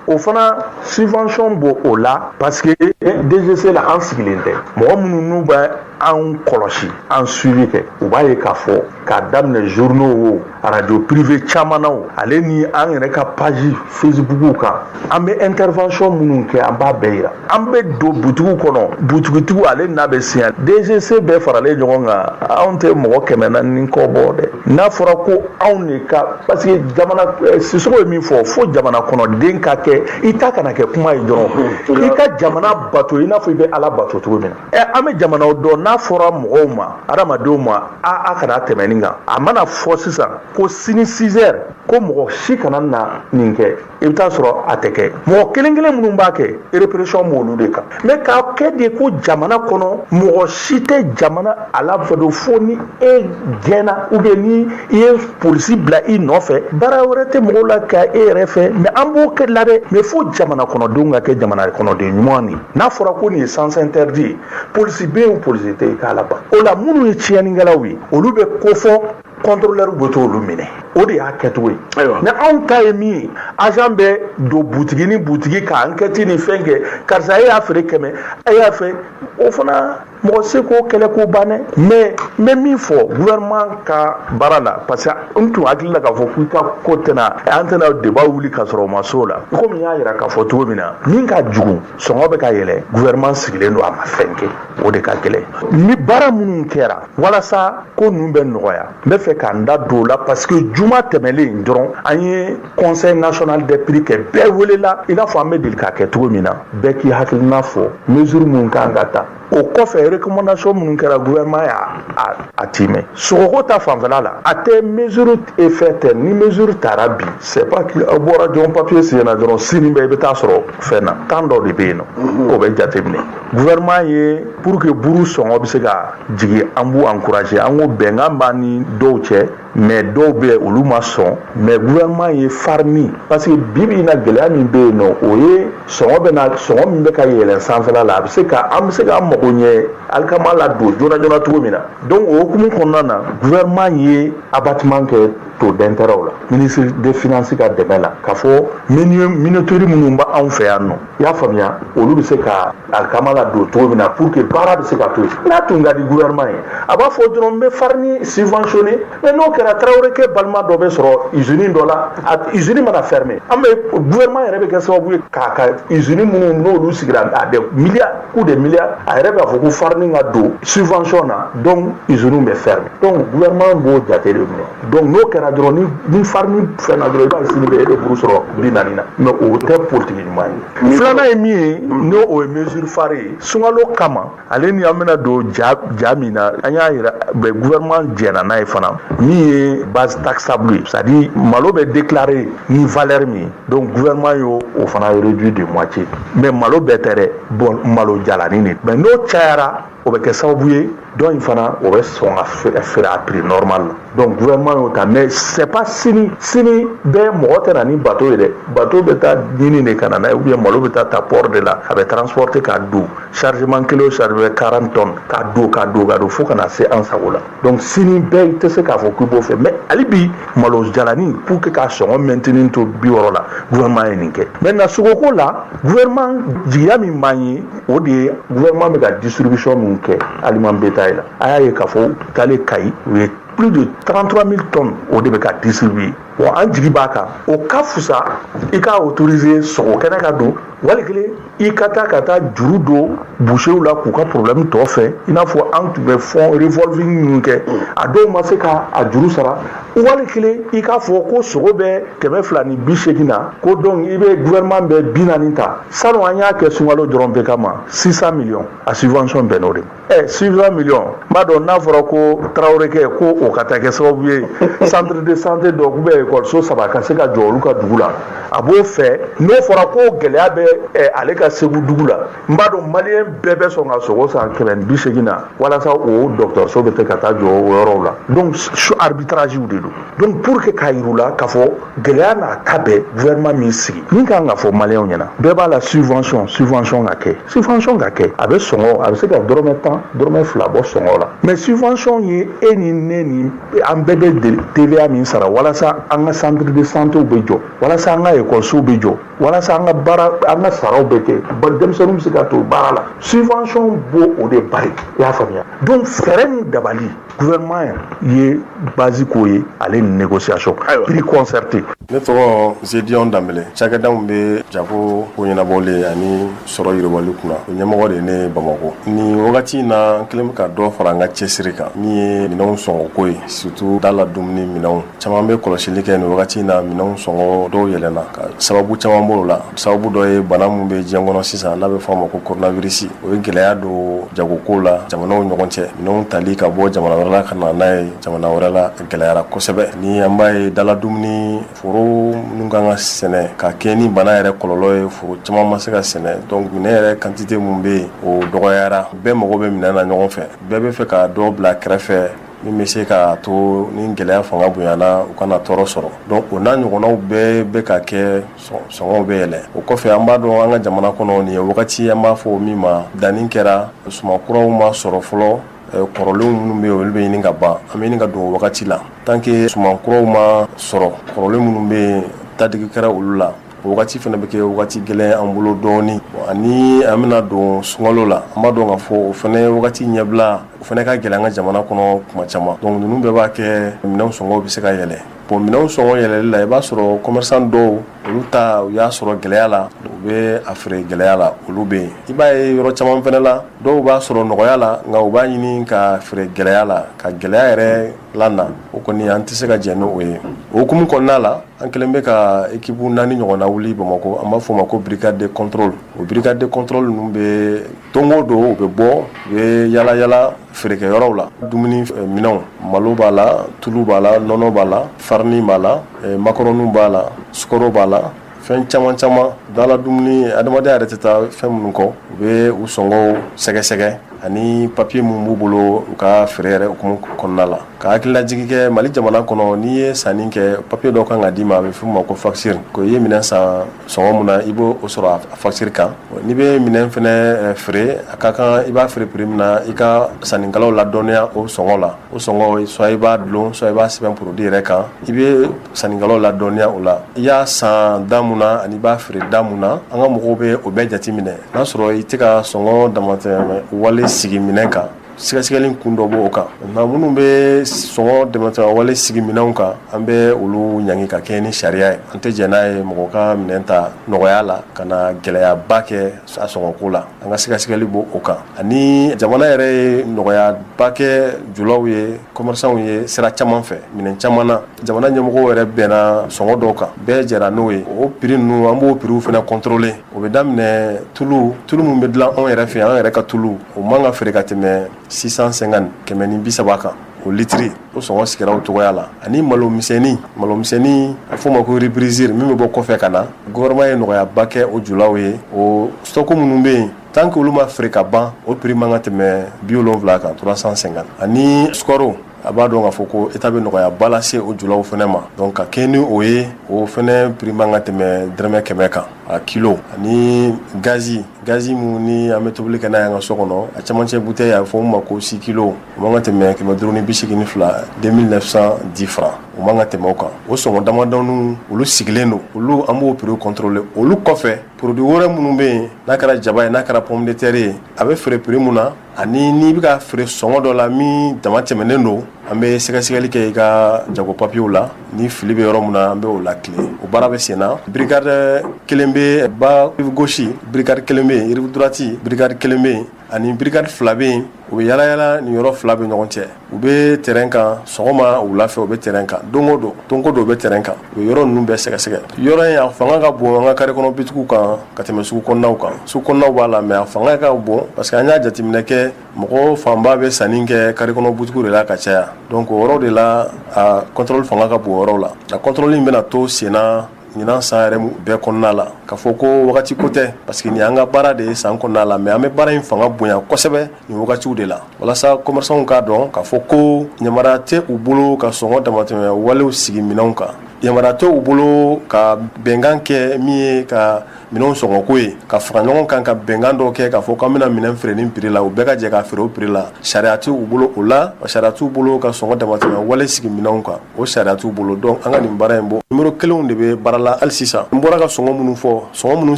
o fana subvention b'o o la, parce que DGC la, an sigilen tɛ. Mɔgɔ minnu n'u bɛ an kɔlɔsi, an suivi kɛ, u b'a ye k'a fɔ k'a daminɛ journaux o, radio privé caman na o, ale ni an yɛrɛ ka page Facebook kan, an bɛ intervention minnu kɛ, an b'a bɛɛ yira. An bɛ don butigiw kɔnɔ, butigitigiw ale n'a bɛ siɲɛ. DGC bɛɛ faralen ɲɔgɔn kan, anw tɛ mɔgɔ 400 ni kɔ bɔ dɛ. N'a fɔra ko anw de ka, parce que jamana Sisoko ye min fɔ, fo jamana kɔnɔden ka kɛ, i ta kana kɛ kuma ye dɔrɔn, i ka jamana bato i n'a fɔ i bɛ Ala bato cogo min na. Ɛ, an bɛ jamanaw dɔn, n'a fɔra mɔgɔw ma, adamadenw ma, a kana tɛmɛ nin kan. A mana fɔ sisan ko sini 6 heures, ko mɔgɔ si kana na nin kɛ, i bɛ taa sɔrɔ a tɛ kɛ. Mɔgɔ kelen kelen minnu b'a kɛ, répression b'olu de kan. Mais k'a kɛ de ko jamana kɔnɔ mɔgɔ si tɛ jamana a la fɛ fo ni e gɛnna ou bien ni i ye polisi bila i nɔfɛ, baara wɛrɛ tɛ mɔgɔw la ka e yɛrɛ fɛ. Mais an b'o kɛ la dɛ, mais fo jamana kɔnɔdenw ka kɛ jamana kɔnɔden ɲuman de. N'a fɔra ko nin ye sens interdit ye, polisi bɛ yen o, polisi tɛ yen, k'a laban o la. Minnu ye tiɲɛnikɛlaw ye, olu bɛ kofɔ, contrôleur bɛ t'olu minɛ. O de y'a kɛcogo ye. Ni anw ta ye min ye, agent bɛ don butigi ni butigi ka enquête ni fɛn kɛ, karisa e y'a feere 100, e y'a fɛ, o fana mɔgɔ se k'o kɛlɛ k'o ban dɛ. Mais n bɛ min fɔ gouvernement ka baara la, parce que n tun hakili la k'a fɔ k'i ka ko tɛna, an tɛna débat wuli ka sɔrɔ o ma s'o la. Komi n y'a yira k'a fɔ cogo min na, min ka jugu, sɔngɔ bɛ ka yɛlɛ, gouvernement sigilen don, a ma fɛn kɛ, o de ka gɛlɛn. Ni baara minnu kɛra walasa ko ninnu bɛ nɔgɔya, n bɛ fɛ k'an da don o la, parce que juma tɛmɛlen dɔrɔn, an ye Conseil national des prix kɛ. Bɛɛ welela, i n'a fɔ an bɛ deli k'a kɛ cogo min na, bɛɛ k'i hakilina fɔ mesure mun kan ka ta. O kɔfɛ, recommandation minnu kɛra, gouvernement y'a a timɛ. Sogoko ta fanfɛla la, a tɛ mesure effet tɛ. Ni mesure tara bi, c'est pas que aw bɔra dɔrɔn, papier signé dɔrɔn, sini bɛɛ i bɛ taa sɔrɔ fɛn na. Temps dɔ de bɛ yen nɔ, o bɛ jateminɛ. Gouvernement ye pour que buru sɔngɔ bɛ se ka jigin, an b'u encourager. An ko bɛnkan b'an ni dɔw cɛ, mais dɔw bɛ yen, olu ma sɔn. Mais gouvernement ye farine, parce que bi bi in na, gɛlɛya min bɛ yen nɔ, o ye sɔngɔ bɛ na, sɔngɔ min bɛ ka yɛlɛn sanfɛla la, a bɛ se ka an bɛ se k'an mago ɲɛ alikama la don joona joona cogo min na. Donc o hukumu kɔnɔna na, gouvernement ye abattement kɛ taux d'intérêt la, ministre des Finances ka dɛmɛ la, k'a fɔ minoterie minnu b'anw fɛ yan nɔ, i y'a faamuya, olu bɛ se ka alikama la don cogo min na pour que baara bɛ se ka to yen. N'a tun ka di gouvernement ye, a b'a fɔ dɔrɔn n bɛ farine subventionné. Mais n'o kɛra, Tarawele kɛ balima dɔ bɛ sɔrɔ usine dɔ la, a usine mana fermer, an bɛ gouvernement yɛrɛ bɛ kɛ sababu ye k'a ka usine minnu n'olu sigira à des milliards, coup de milliards, a yɛrɛ b'a fɔ ko farine ka don subvention na, donc usine bɛ fermer. Donc gouvernement b'o jate de minɛ. Donc n'o kɛra dɔrɔn, ni farine fɛn na dɔrɔn, i b'a ye sini bɛ e bɛ buru sɔrɔ 40 na. Mais o tɛ politique ɲuman ye. Filanan ye min ye, n'o o ye mesure phare ye sunkalo kama, ale ni an bɛna don ja ja min na, an y'a yira bɛ gouvernement jɛnna n'a ye fana, min ye base taxable ye, c'est à dire malo bɛ déclarer ni valeur min ye. Donc gouvernement y'o o fana réduit de moitié. Mais malo bɛɛ tɛ dɛ, bon, malo jalanin de. Mais n'o cayara, o bɛ kɛ sababu ye dɔ in fana o bɛ sɔn ka feere a prix normal la. Donc gouvernement y'o ta. Mais c'est pas sini sini bɛɛ mɔgɔ tɛ na ni bateau ye dɛ. Bateau bɛ taa ɲini de ka na n'a ye, ou bien malo bɛ taa ta port de la, a bɛ transporter ka don, chargement kelen o chargement 40 tonnes, ka don ka don ka don fo ka na se an sago la. Donc sini bɛɛ tɛ se k'a fɔ k'i b'o fɛ. Mais hali bi, malo jalanin, pour que ka sɔngɔ maintenir to 60 la, gouvernement ye nin kɛ. Maintenant, sogoko la, gouvernement jigiya min b'an ye, o de ye gouvernement bɛ ka distribution min kɛ aliment bétail la, a y'a ye k'a fɔ taalen Kayi, u ye plus de 33 000 tonnes, o de bɛ ka distribuer. Bon, an jigi b'a kan, o ka fusa i ka autoriser sogo kɛnɛ ka don, wali kelen i ka taa juru don boucherw la k'u ka problème tɔ fɛ, i n'a fɔ an tun bɛ fonds revolving minnu kɛ, a dɔw ma se ka a juru sara. Wali kelen i k'a fɔ ko sogo bɛ 280 na, ko donc i bɛ gouvernement bɛ 40 ta. Salon an y'a kɛ sunkalo dɔrɔn bɛɛ kama, 600 millions, a subvention bɛn n'o de ma. Ɛ, 600 millions, n b'a dɔn n'a fɔra ko Tarawelekɛ ko o ka taa kɛ sababu ye centre de santé dɔ ou bien école saba ka se ka jɔ olu ka dugu la, a b'o fɛ. N'o fɔra ko gɛlɛya bɛ ale ka Segu dugu la, n b'a dɔn maliyɛn bɛɛ bɛ sɔn ka sogo san 180 na walasa o dɔgɔtɔrɔso bɛ se ka taa jɔ o yɔrɔw la. Donc arbitrage de don. Donc pour que k'a yir'u la k'a fɔ gɛlɛya n'a ta bɛɛ, gouvernement min sigi min kan ka fɔ maliyɛnw ɲɛna, bɛɛ b'a la, subvention, subvention ka kɛ, subvention ka kɛ, a bɛ sɔngɔ, a bɛ se ka dɔrɔmɛ 10, dɔrɔmɛ 2 bɔ sɔngɔ la. Mais subvention ye e ni ne ni an bɛɛ bɛ TVA min sara walasa an ka centre de santé bɛ jɔ, walasa an ka ekɔlisow bɛ jɔ, walasa an ka baara, an ka saraw bɛ kɛ, denmisɛnninw bɛ se ka to baara la, subvention b'o o de bari. I y'a faamuya? Donc fɛɛrɛ ni dabali, gouvernement ye base k'o ye, ale ni négociation, prix concerté. Ne tɔgɔ Zediɔn Danbele. Cakɛda min bɛ jago ko ɲɛnabɔli ani sɔrɔ yiriwali kunna, o ɲɛmɔgɔ de ye ne Bamakɔ. Nin wagati in na, an kɛlen bɛ ka dɔ fara an ka cɛsiri kan min ye minɛnw sɔngɔko ye, surtout da la dumuni minɛnw. Caman bɛ kɔlɔsili kɛ nin wagati in na, minɛnw sɔngɔ dɔw yɛlɛnna, ka sababu caman b'o la. Sababu dɔ ye bana min bɛ diɲɛ kɔnɔ sisan n'a bɛ fɔ a ma ko coronavirus. O ye gɛlɛya don jagoko la jamanaw ɲɔgɔn cɛ. Minɛnw tali ka bɔ jamana wɛrɛ la ka na n'a ye jamana wɛrɛ la gɛlɛyara kosɛbɛ. Ni an b'a ye, dala dumuni foro minnu kan ka sɛnɛ ka kɛ ni bana yɛrɛ kɔlɔlɔ ye, foro caman ma se ka sɛnɛ. Donc minɛn yɛrɛ quantité mun bɛ yen, o dɔgɔyara. Bɛɛ mago bɛ minɛn na ɲɔgɔn fɛ, bɛɛ bɛ fɛ ka dɔ bila kɛrɛfɛ min bɛ se k'a to ni gɛlɛya fanga bonyana, u kana tɔɔrɔ sɔrɔ. Donc o n'a ɲɔgɔnnaw bɛɛ bɛ ka kɛ, sɔngɔw bɛ yɛlɛ. O kɔfɛ, an b'a dɔn an ka jamana kɔnɔ nin ye wagati an b'a fɔ min ma danni kɛra, suman kuraw ma sɔrɔ fɔlɔ, kɔrɔlenw minnu bɛ yen, olu bɛ ɲini ka ban. An bɛ ɲini ka don o wagati la. Tant que suman kuraw ma sɔrɔ, kɔrɔlen minnu bɛ yen, dadigi kɛra olu la, o wagati fana bɛ kɛ wagati gɛlɛn an bolo dɔɔni. Ani an bɛna don sunkalo la, an b'a dɔn k'a fɔ o fana wagati ɲɛbila, o fana ka gɛlɛn an ka jamana kɔnɔ tuma caman. Donc ninnu bɛɛ b'a kɛ minɛnw sɔngɔw bɛ se ka yɛlɛ. Bon, minɛnw sɔngɔ yɛlɛli la, i b'a sɔrɔ commerçant dɔw, olu ta u y'a sɔrɔ gɛlɛya la, u bɛ a feere gɛlɛya la, olu bɛ yen. I b'a ye yɔrɔ caman fana la, dɔw b'a sɔrɔ nɔgɔya la, nka u b'a ɲini ka feere gɛlɛya la, ka gɛlɛya yɛrɛ la na. O kɔni, an tɛ se ka jɛn n'o ye. O hukumu kɔnɔna la, an kɛlen bɛ ka équipe naani ɲɔgɔnna wuli Bamakɔ, an b'a fɔ o ma ko brigade de contrôle. O brigade de contrôle ninnu bɛ don o don, u bɛ bɔ, u bɛ yala yala feerekɛyɔrɔw la. Dumuni minɛnw, malo b'a la, tulu b'a la, nɔnɔ b'a la, farini b'a la, makɔrɔniw b'a la, sukaro b'a la, fɛn caman caman dala dumuni, adamadenya yɛrɛ tɛ taa fɛn minnu kɔ. U bɛ u sɔngɔw sɛgɛsɛgɛ ani papiye min b'u bolo u ka feere yɛrɛ hukumu kɔnɔna la. Ka hakililajigi kɛ, Mali jamana kɔnɔ, n'i ye sanni kɛ, papiye dɔ kan ka d'i ma, a bɛ f'o ma ko facture. Ko i ye minɛn san sɔngɔ mun na, i b'o sɔrɔ a facture kan. N'i bɛ minɛn fɛnɛ feere, a ka kan i b'a feere prix min na, i ka sannikɛlaw ladɔnniya o sɔngɔ la. O sɔngɔ, soit i b'a dulon, soit i b'a sɛbɛn produit yɛrɛ kan, i bɛ sannikɛlaw ladɔnniya o la. I y'a san da mun na ani i b'a feere da mun na, an ka mɔgɔw bɛ o bɛɛ jateminɛ. N'a sɔrɔ i tɛ ka sɔngɔ damatɛmɛ wale sigi minɛn kan, sɛgɛsɛgɛli kun dɔ b'o kan. Nka minnu bɛ sɔngɔ damatɛmɛ wale sigi minɛnw kan, an bɛ olu ɲangi ka kɛ ni sariya ye. An tɛ jɛn n'a ye mɔgɔ ka minɛn ta nɔgɔya la ka na gɛlɛyaba kɛ a sɔngɔko la. An ka sɛgɛsɛgɛli b'o o kan. Ani jamana yɛrɛ ye nɔgɔyaba kɛ julaw ye, commerçants ye sira caman fɛ, minɛn caman na. Jamana ɲɛmɔgɔw yɛrɛ bɛnna sɔngɔ dɔw kan, bɛɛ jɛra n'o ye. O prix ninnu, an b'o prix fana contrôler. O bɛ daminɛ tulu, tulu min bɛ dilan anw yɛrɛ fɛ yan, an yɛrɛ ka tulu, o man ka feere ka tɛmɛ 650, 130 kan o litiri. O sɔngɔ sigira o cogoya la. Ani malo misɛnnin, malo misɛnnin, a fɔ o ma ko riz brisé, min bɛ bɔ kɔfɛ ka na, gouvernement ye nɔgɔyaba kɛ o julaw ye. O stock minnu bɛ yen, tant que olu ma feere ka ban, o prix man ka tɛmɛ 70 kan, 350. Ani sukaro, a b'a dɔn k'a fɔ ko État bɛ nɔgɔyaba lase o julaw fana ma. Donc ka kɛ ni o ye, o fana prix man ka tɛmɛ dɔrɔmɛ 100 kan. a kilo, ani gazi, gazi min ni an bɛ tobili kɛ n'a ye an ka so kɔnɔ, a cɛmancɛ bouteille, a bɛ fɔ min ma ko 6 kilos, o man ka tɛmɛ 582, 2910 francs, o man ka tɛmɛ o kan. O sɔngɔ damadɔninw, olu sigilen don, olu an b'o prix contrôler. Olu kɔfɛ, produit wɛrɛ minnu bɛ yen, n'a kɛra jaba ye, n'a kɛra pomme de terre ye, a bɛ feere prix mun na, ani n'i bɛ ka feere sɔngɔ dɔ la min dama tɛmɛnen don, an bɛ sɛgɛsɛgɛli kɛ i ka jago papiyew la. Ni fili bɛ yɔrɔ min na, an bɛ o latilen. O baara bɛ sen na. Brigade kelen bɛ ba rive gauche, brigade kelen bɛ yen rive droite, brigade kelen bɛ yen, ani brigade fila bɛ yen. U bɛ yala yala ni yɔrɔ fila bɛ ɲɔgɔn cɛ. U bɛ terrain kan sɔgɔma, wula fɛ, u bɛ terrain kan don o don, don o don u bɛ terrain kan. U bɛ yɔrɔ ninnu bɛɛ sɛgɛsɛgɛ. Yɔrɔ in, a fanga ka bon an ka carré kɔnɔ bitigiw kan ka tɛmɛ sugu kɔnɔnaw kan. Sugu kɔnɔnaw b'a la, mais a fanga ka bon parce que an y'a jateminɛ kɛ, mɔgɔ fanba bɛ sanni kɛ carré kɔnɔ butigiw de la ka caya. Donc o yɔrɔ de la, a contrôle fanga ka bon o yɔrɔ la. A contrôle in bɛna to senna ɲinan san yɛrɛ bɛɛ kɔnɔna la. Ka fɔ ko wagati ko tɛ, parce que nin y'an ka baara de ye san kɔnɔna la, mais an bɛ baara in fanga bonya kosɛbɛ nin wagatiw de la, walasa commerçants k'a dɔn k'a fɔ ko yamaruya tɛ u bolo ka sɔngɔ damatɛmɛ walew sigi minɛnw kan, yamaruya tɛ u bolo ka bɛnkan kɛ min ye ka minɛnw sɔngɔko ye, ka fara ɲɔgɔn kan ka bɛnkan dɔ kɛ k'a fɔ k'an bɛna minɛn feere nin prix la, u bɛɛ ka jɛ k'a feere o prix la. Sariya t'u bolo o la, sariya t'u bolo ka sɔngɔ damatɛmɛ wale sigi minɛnw kan, o sariya t'u bolo. Donc an ka nin baara in bɔ, numéro kelenw de bɛ baara la hali sisan. N bɔra ka sɔngɔ minnu fɔ, sɔngɔ minnu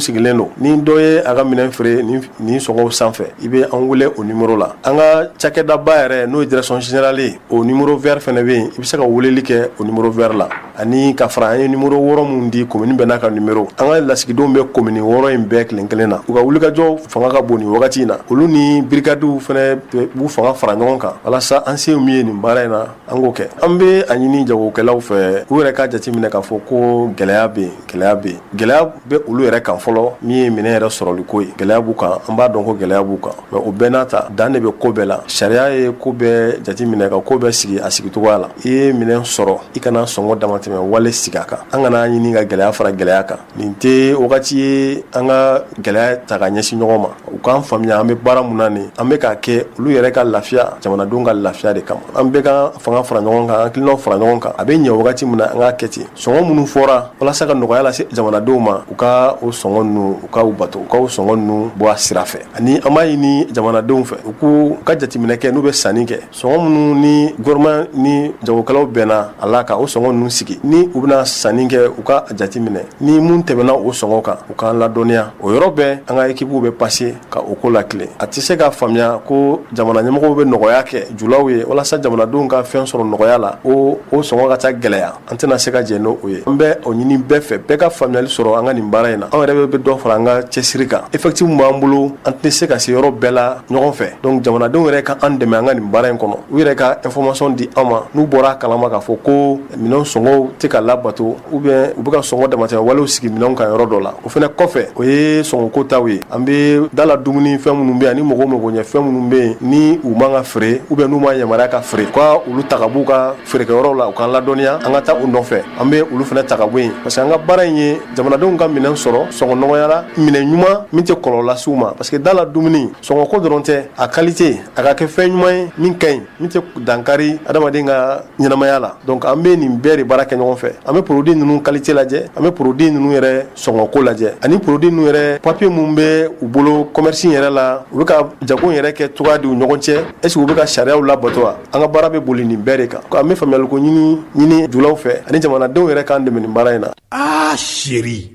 sigilen don, ni dɔ ye a ka minɛn feere nin sɔngɔw sanfɛ, i bɛ an wele o numéro la. An ka cakɛdaba yɛrɛ, n'o ye direction générale ye, o numéro vert fana bɛ yen, i bɛ se ka weleli kɛ o numéro vert la. Ani ka fara an ye numéro 6 minnu di, commune bɛɛ n'a ka numéro, an ka lasigidenw bɛ commune 6 in bɛɛ kelen kelen na. U ka wulikajɔ fanga ka bon nin wagati in na. Olu ni brigades fana b'u fanga fara ɲɔgɔn kan walasa an se min ye nin baara in na, an k'o kɛ. An bɛ a ɲini jagokɛlaw fɛ, u yɛrɛ ka jateminɛ k'a fɔ ko gɛlɛya bɛ yen, gɛlɛya bɛ yen, gɛlɛya bɛ olu yɛrɛ kan fɔlɔ, min ye minɛn yɛrɛ sɔrɔli ko ye. Gɛlɛya b'u kan, an b'a dɔn ko gɛlɛya b'u kan, mais o bɛɛ n'a ta, dan de bɛ ko bɛɛ la. Sariya ye ko bɛɛ jateminɛ ka ko bɛɛ sigi a sigicogoya la. I ye minɛn sɔrɔ, i kana sɔngɔ damatɛmɛ wale sigi a kan. An kana ɲini ka gɛlɛya fara gɛlɛya kan. Nin tɛ wagati ye an ka gɛlɛya ta ka ɲɛsin ɲɔgɔn ma. U k'an faamuya, an bɛ baara mun na nin, an bɛ k'a kɛ olu yɛrɛ ka lafiya, jamanadenw ka lafiya de kama. An bɛɛ ka fanga fara ɲɔgɔn kan, hakilinaw fara ɲɔgɔn kan, a bɛ ɲɛ wagati min na, an k'a kɛ ten. Sɔngɔ minnu fɔra walasa ka nɔgɔya lase jamanadenw ma, u ka o sɔngɔ ninnu, u ka u bato, u ka o sɔngɔ ninnu bɔ a sira fɛ. Ani an b'a ɲini jamanadenw fɛ, u k'u ka jateminɛ kɛ n'u bɛ sanni kɛ, sɔngɔ minnu ni gouvernement ni jagokɛlaw bɛnna a la ka o sɔngɔ ninnu sigi, ni u bɛna sanni kɛ, u ka jateminɛ ni mun tɛmɛna o sɔngɔ kan, u k'an ladɔnniya. O yɔrɔ bɛɛ, an ka équipe bɛ passer ka o ko latilen. A tɛ se ka faamuya ko jamana ɲɛmɔgɔw bɛ nɔgɔya kɛ julaw ye walasa jamanadenw ka fɛn sɔrɔ nɔgɔya la, o sɔngɔ ka taa gɛlɛya. An tɛna se ka jɛn n'o ye. An bɛ o ɲini bɛɛ fɛ, bɛɛ ka faamuyali sɔrɔ an ka nin baara in na. Anw yɛrɛ bɛ dɔ fara an ka cɛsiri kan. Effectif min b'an bolo, an tɛ se ka se yɔrɔ bɛɛ la ɲɔgɔn fɛ. Donc jamanadenw yɛrɛ ka an dɛmɛ an ka nin baara in kɔnɔ, u yɛrɛ ka information di an ma n'u bɔra a kalama k'a fɔ ko minɛn sɔngɔw tɛ ka labato, ou bien u bɛ ka sɔngɔ damatɛmɛ walew sigi minɛnw kan yɔrɔ dɔ la. O fana kɔfɛ, o ye sɔngɔko taw ye. An bɛ da la dumuni fɛn minnu bɛ yen, ani mɔgɔw mago ɲɛ fɛn minnu bɛ yen, ni u man ka feere, ou bien n'u ma yamaruya ka feere, ka olu ta ka b'u ka feerekɛyɔrɔw la, u k'an ladɔnniya, an ka taa u nɔfɛ, an bɛ olu fana ta ka bɔ yen, parce que an ka baara in ye jamanadenw ka minɛn sɔrɔ sɔngɔ nɔgɔya la, minɛn ɲuman min tɛ kɔlɔlɔ lase u ma, parce que da la dumuni sɔngɔko dɔrɔn tɛ, a qualité, a ka kɛ fɛn ɲuman ye min ka ɲi, min tɛ dankari adamaden ka ɲɛnamaya la. Donc an bɛ nin bɛɛ de baara kɛ ɲɔgɔn fɛ. An bɛ produit ninnu qualité lajɛ, an bɛ produit ninnu yɛrɛ sɔngɔko lajɛ, ani produit ninnu yɛrɛ papier minnu bɛ u bolo commerce yɛrɛ la, u bɛ ka jago yɛrɛ kɛ cogoya di u ɲɔgɔn cɛ, est ce que u bɛ ka sariyaw labato wa? An ka baara bɛ boli nin bɛɛ de kan. An bɛ faamuyaliko ɲini julaw fɛ, ani jamanadenw yɛrɛ k'an dɛmɛ nin baara in na. Aa chérie.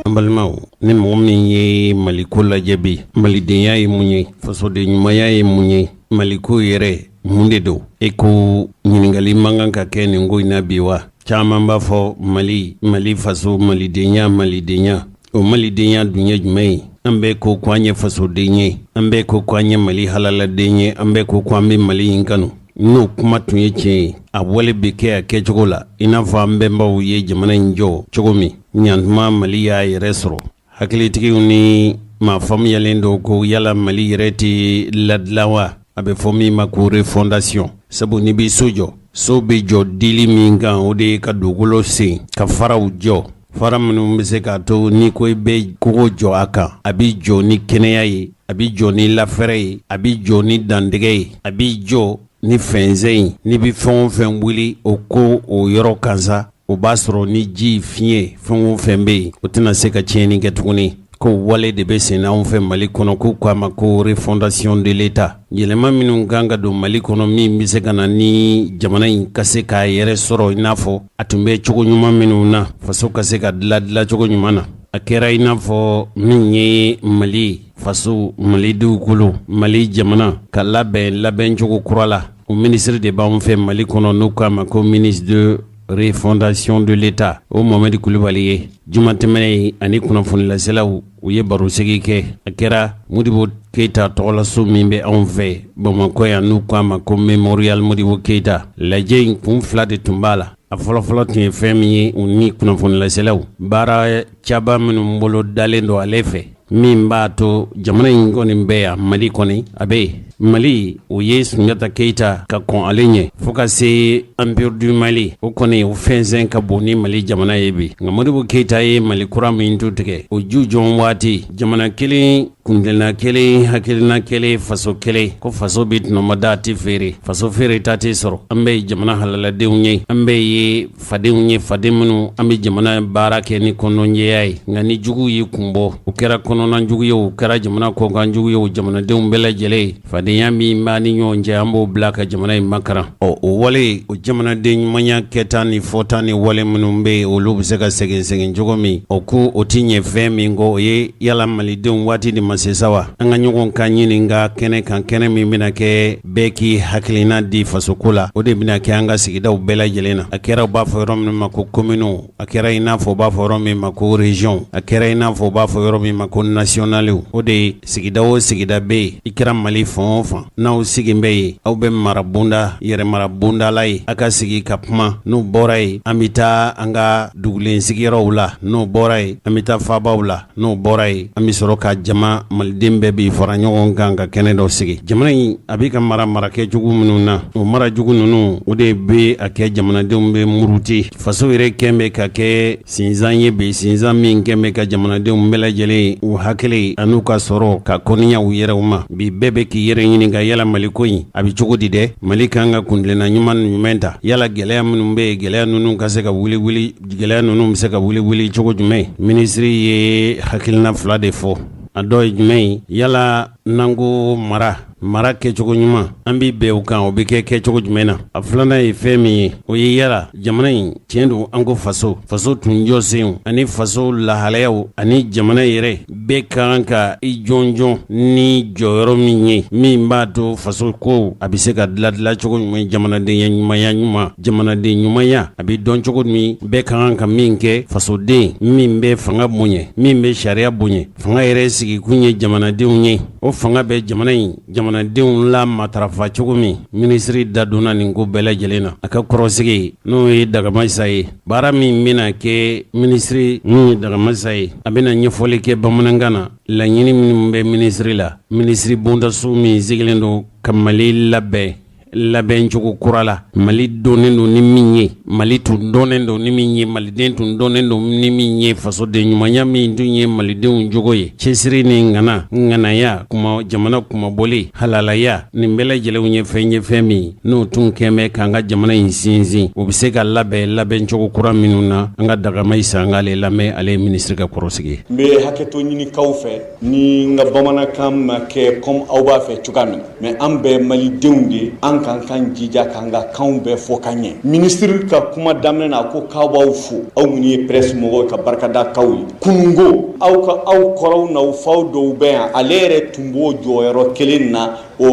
An balimaw, ni mɔgɔ min ye Maliko lajɛ bi, malidenya ye mun ye, fasoden ɲumanya ye mun ye, Maliko yɛrɛ mun de don? E ko ɲininkali man kan ka kɛ nin ko in na bi wa? Caman b'a fɔ Mali, Mali faso, malidenya, malidenya. O malidenya dun ye jumɛn ye? An bɛɛ ko ko an ye fasoden ye, an bɛɛ ko ko an ye Mali halaladen ye, an bɛɛ ko ko an bɛ Mali in kanu. N'o kuma tun ye tiɲɛ ye, a wale bɛ kɛ a kɛcogo la, i n'a fɔ an bɛnbaw ye jamana in jɔ cogo min. Ɲantuma Mali y'a yɛrɛ sɔrɔ. Hakilitigiw ni maa faamuyalen dɔw ko yala Mali yɛrɛ tɛ ladilan wa? A bɛ fɔ min ma ko refondation. Sabu n'i bɛ so jɔ, so bɛ jɔ dili min kan, o de ye ka dugukolo sen, ka faraw jɔ, fara minnu bɛ se k'a to n'i ko i bɛ kogo jɔ a kan, a bɛ jɔ ni kɛnɛya ye, a bɛ jɔ ni lafɛrɛ ye, a bɛ jɔ ni dantigɛ ye, a bɛ jɔ ni fɛnsɛn ye. N'i bɛ fɛn o fɛn wuli o ko o yɔrɔ kan sa. O b'a sɔrɔ ni ji, fiɲɛ, fɛn o fɛn bɛ yen, o tɛna se ka tiɲɛni kɛ tuguni. Ko wale de bɛ sen anw fɛ Mali kɔnɔ, k'u k'a ma ko refondation de l'État. Yɛlɛma minnu kan ka don Mali kɔnɔ min bɛ se ka na ni jamana in ka se k'a yɛrɛ sɔrɔ i n'a fɔ a tun bɛ cogo ɲuman minnu na, faso ka se ka dilan dilancogo ɲuman na. A kɛra i n'a fɔ min ye Mali faso, Mali dugukolo, Mali jamana ka labɛn labɛncogo kura la, o minisiri de b'anw fɛ Mali kɔnɔ, n'u k'a ma ko ministre de refondation de l'État, o Mohamed Kulibali ye. Juma tɛmɛnen, ani kunnafonilaselaw, u ye barosigi kɛ. A kɛra Modibo Keyita tɔgɔlaso min bɛ anw fɛ Bamakɔ yan, n'u k'a ma ko Mémorial Modibo Keyita. Lajɛ in kun fila de tun b'a la. A fɔlɔfɔlɔ tun ye fɛn min ye, u ni kunnafonilaselaw, baara caba minnu bolo dalen don ale fɛ, min b'a to jamana in kɔni bɛ yan, Mali kɔni a bɛ yen. Mali, o ye Sunjata Keyita ka kɔn ale ɲɛ fo ka se Empire du Mali, o kɔni o fɛnsɛn ka bon ni Mali jamana ye bi. Nka Modibo Keyita ye Mali kura min tu tigɛ, o ju jɔn waati, jamana kelen, kuntilenna kelen, hakilina kelen, faso kelen, ko faso bɛ tɔnɔmada, tɛ feere, faso feere ta tɛ sɔrɔ. An bɛ ye jamana halaladenw ye, an bɛɛ ye fadenw ye, faden minnu an bɛ jamana baara kɛ ni kɔnɔnjɛya ye. Nka ni jugu y'i kun bɔ, o kɛra kɔnɔna jugu ye, o kɛra jamana kɔkan jugu ye, o jamanadenw bɛɛ lajɛlen, fadenya min b'an ni ɲɔgɔn cɛ, an b'o bila ka jamana in makaran. Ɔ, o wale, o jamanaden ɲumanya kɛta ni fɔta ni wale minnu bɛ yen, olu bɛ se ka segin segin cogo min, o ko o tɛ ɲɛ fɛn min kɔ, o ye yala malidenw waati de ma se sa wa, an ka ɲɔgɔn ka ɲini ka kɛnɛ kan, kɛnɛ min bɛna kɛ bɛɛ k'i hakilina di fasoko la, o de bɛna kɛ an ka sigidaw bɛɛ lajɛlen na. A kɛra u b'a fɔ yɔrɔ min ma ko kominiw, a kɛra i n'a fɔ u b'a fɔ yɔrɔ min ma ko région, a kɛra i n'a fɔ u b'a fɔ yɔrɔ min ma ko nationaliw, o de ye sigida o sigida bɛ yen, i kɛra Mali fan o fan, n'aw sigin bɛ yen, aw bɛ mara bonda, yɛrɛ mara bondala ye, a ka sigi ka kuma. N'o bɔra yen, an bɛ taa an ka dugulen sigiyɔrɔw la. N'o bɔra yen, an bɛ taa faabaw la. N'o bɔra yen, an bɛ sɔrɔ ka jama maliden bɛɛ b'i fara ɲɔgɔn kan ka kɛnɛ dɔ sigi. Jamana in a bɛ ka mara mara kɛ jugu minnu na, o mara jugu ninnu, o de bɛ a kɛ jamanadenw bɛ muruti. Faso yɛrɛ kɛn bɛ ka kɛ sinsan ye bi, sinsan min kɛn bɛ ka jamanadenw bɛɛ lajɛlen u hakili an'u ka sɔrɔ ka kɔniya u yɛrɛw ma. Bi bɛɛ bɛ k'i yɛrɛ ɲininka, yala Maliko in a bɛ cogo di dɛ? Mali kan ka kuntilenna ɲuman jumɛn ta? Yala gɛlɛya minnu bɛ yen, gɛlɛya ninnu ka se ka wuli wuli, gɛlɛya ninnu bɛ se ka wuli wuli cogo jumɛn? Minisiri ye hakilina fila de fɔ. A dɔ ye jumɛn ye? Yala n'an ko mara, mara kɛcogo ɲuman, an bɛ bɛn o kan, o bɛ kɛ kɛcogo jumɛn na? A filanan ye fɛn min ye, o ye yala jamana in, tiɲɛ don, an ko faso, faso tun jɔsenw ani faso lahalayaw ani jamana yɛrɛ bɛɛ ka kan ka i jɔnjɔn ni jɔyɔrɔ min ye, min b'a to faso ko a bɛ se ka dilan cogo ɲuman, jamanadenya ɲumanya ɲuman, jamanaden ɲumanya a bɛ dɔn cogo min, bɛɛ ka kan ka min kɛ, fasoden min bɛ fanga bonya, min bɛ sariya bonya. Fanga yɛrɛ sigikun ye jamanadenw ye, o fanga bɛ jamana in jamanadenw la matarafa cogo min. Minisiri da donna nin ko bɛɛ lajɛlen na. A ka kɔrɔsigi, n'o ye Dagamasa ye, baara min bɛna kɛ, minisiri min ye Dagamasa ye, a bɛna ɲɛfɔli kɛ bamanankan na, laɲini minnu bɛ minisiri la, minisiri bondaso min sigilen don ka Mali labɛn labɛncogo kura la, Mali dɔnnen don ni min ye, Mali tun dɔnnen don ni min ye, maliden tun dɔnnen don ni min ye, fasoden ɲumanya min tun ye malidenw jogo ye, cɛsiri ni ŋana ŋanaya kuma, jamana kunmabɔli, halalaya, nin bɛɛ lajɛlenw ye fɛn ye, fɛn min n'o tun kɛn bɛ k'an ka jamana in sinsin, o bɛ se ka labɛn labɛncogo kura minnu na. An ka Dagamasa, an k'ale lamɛn, ale ye minisiri ka kɔrɔsigi. N bɛ hakɛto ɲinikaw fɛ ni n ka bamanankan ma kɛ comme aw b'a fɛ cogoya min na, mais an bɛɛ malidenw de, an kan k'an jija k'an ka kanw bɛɛ fɔ ka ɲɛ. Minisiri ka kuma daminɛ na, a ko k'aw b'aw fo, aw minnu ye presse mɔgɔw, ka barikada k'aw ye. Kunungo, aw ka aw kɔrɔw n'aw faw dɔw bɛ yan, ale yɛrɛ tun b'o jɔyɔrɔ kelen na, o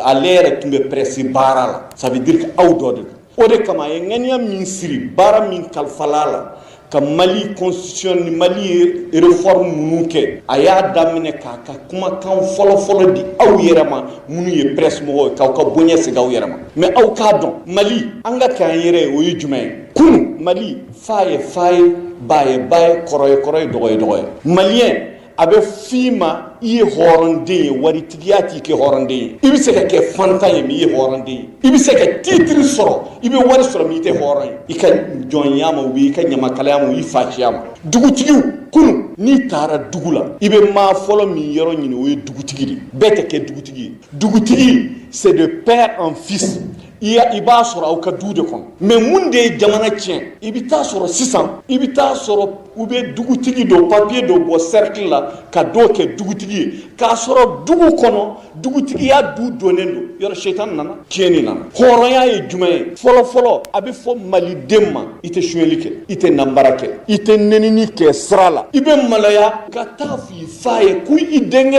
ale yɛrɛ tun bɛ presse baara la. Ça veut dire que aw dɔ de don. O de kama a ye ŋaniya min siri, baara min kalifala la, ka Mali constitution ni Mali réforme minnu kɛ, a y'a daminɛ k'a ka kumakan fɔlɔ-fɔlɔ di aw yɛrɛ ma minnu ye presse mɔgɔw ye, k'aw ka bonya segin aw yɛrɛ ma. Mais aw k'a dɔn, Mali, an ka kɛ an yɛrɛ ye, o ye jumɛn ye? Kunun Mali, fa ye fa ye, ba ye ba ye, kɔrɔ ye kɔrɔ ye, dɔgɔ ye dɔgɔ ye. Maliyɛn, a bɛ f'i ma i ye hɔrɔnden ye, waritigiya t'i kɛ hɔrɔnden ye. I bɛ se ka kɛ fantan ye, mais i ye hɔrɔnden ye. I bɛ se ka titre sɔrɔ, i bɛ wari sɔrɔ, mais i tɛ hɔrɔn ye. I ka jɔnya ma, i ka ɲamakalaya ma, i faciya ma. Dugutigiw, kunun n'i taara dugu la, i bɛ maa fɔlɔ min yɔrɔ ɲini, o ye dugutigi de. Bɛɛ tɛ kɛ dugutigi ye. Dugutigi, c'est de père en fils. I b'a sɔrɔ aw ka du de kɔnɔ. Mais mun de ye jamana tiɲɛ? I bɛ taa sɔrɔ sisan, i bɛ taa sɔrɔ u bɛ dugutigi dɔ papier dɔ bɔ cercle la ka dɔ kɛ dugutigi ye, k'a sɔrɔ dugu kɔnɔ dugutigiya du donnen don yɔrɔ. Sɛtan nana, tiɲɛni nana. Hɔrɔnya ye jumɛn ye? Fɔlɔ fɔlɔ, a bɛ fɔ maliden ma, i tɛ sonyali kɛ, i tɛ nanbara kɛ, i tɛ nɛnini kɛ sira la, i bɛ maloya ka taa fɔ i fa ye ko i denkɛ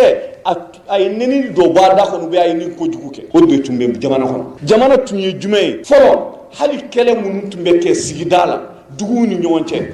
a ye nɛnini dɔ bɔ a da kɔnɔ, a ye nin kojugu kɛ. O de tun bɛ jamana kɔnɔ. Jamana tun ye jumɛn ye fɔlɔ? Hali kɛlɛ minnu tun bɛ kɛ sigida la, duguw ni ɲɔgɔn cɛ,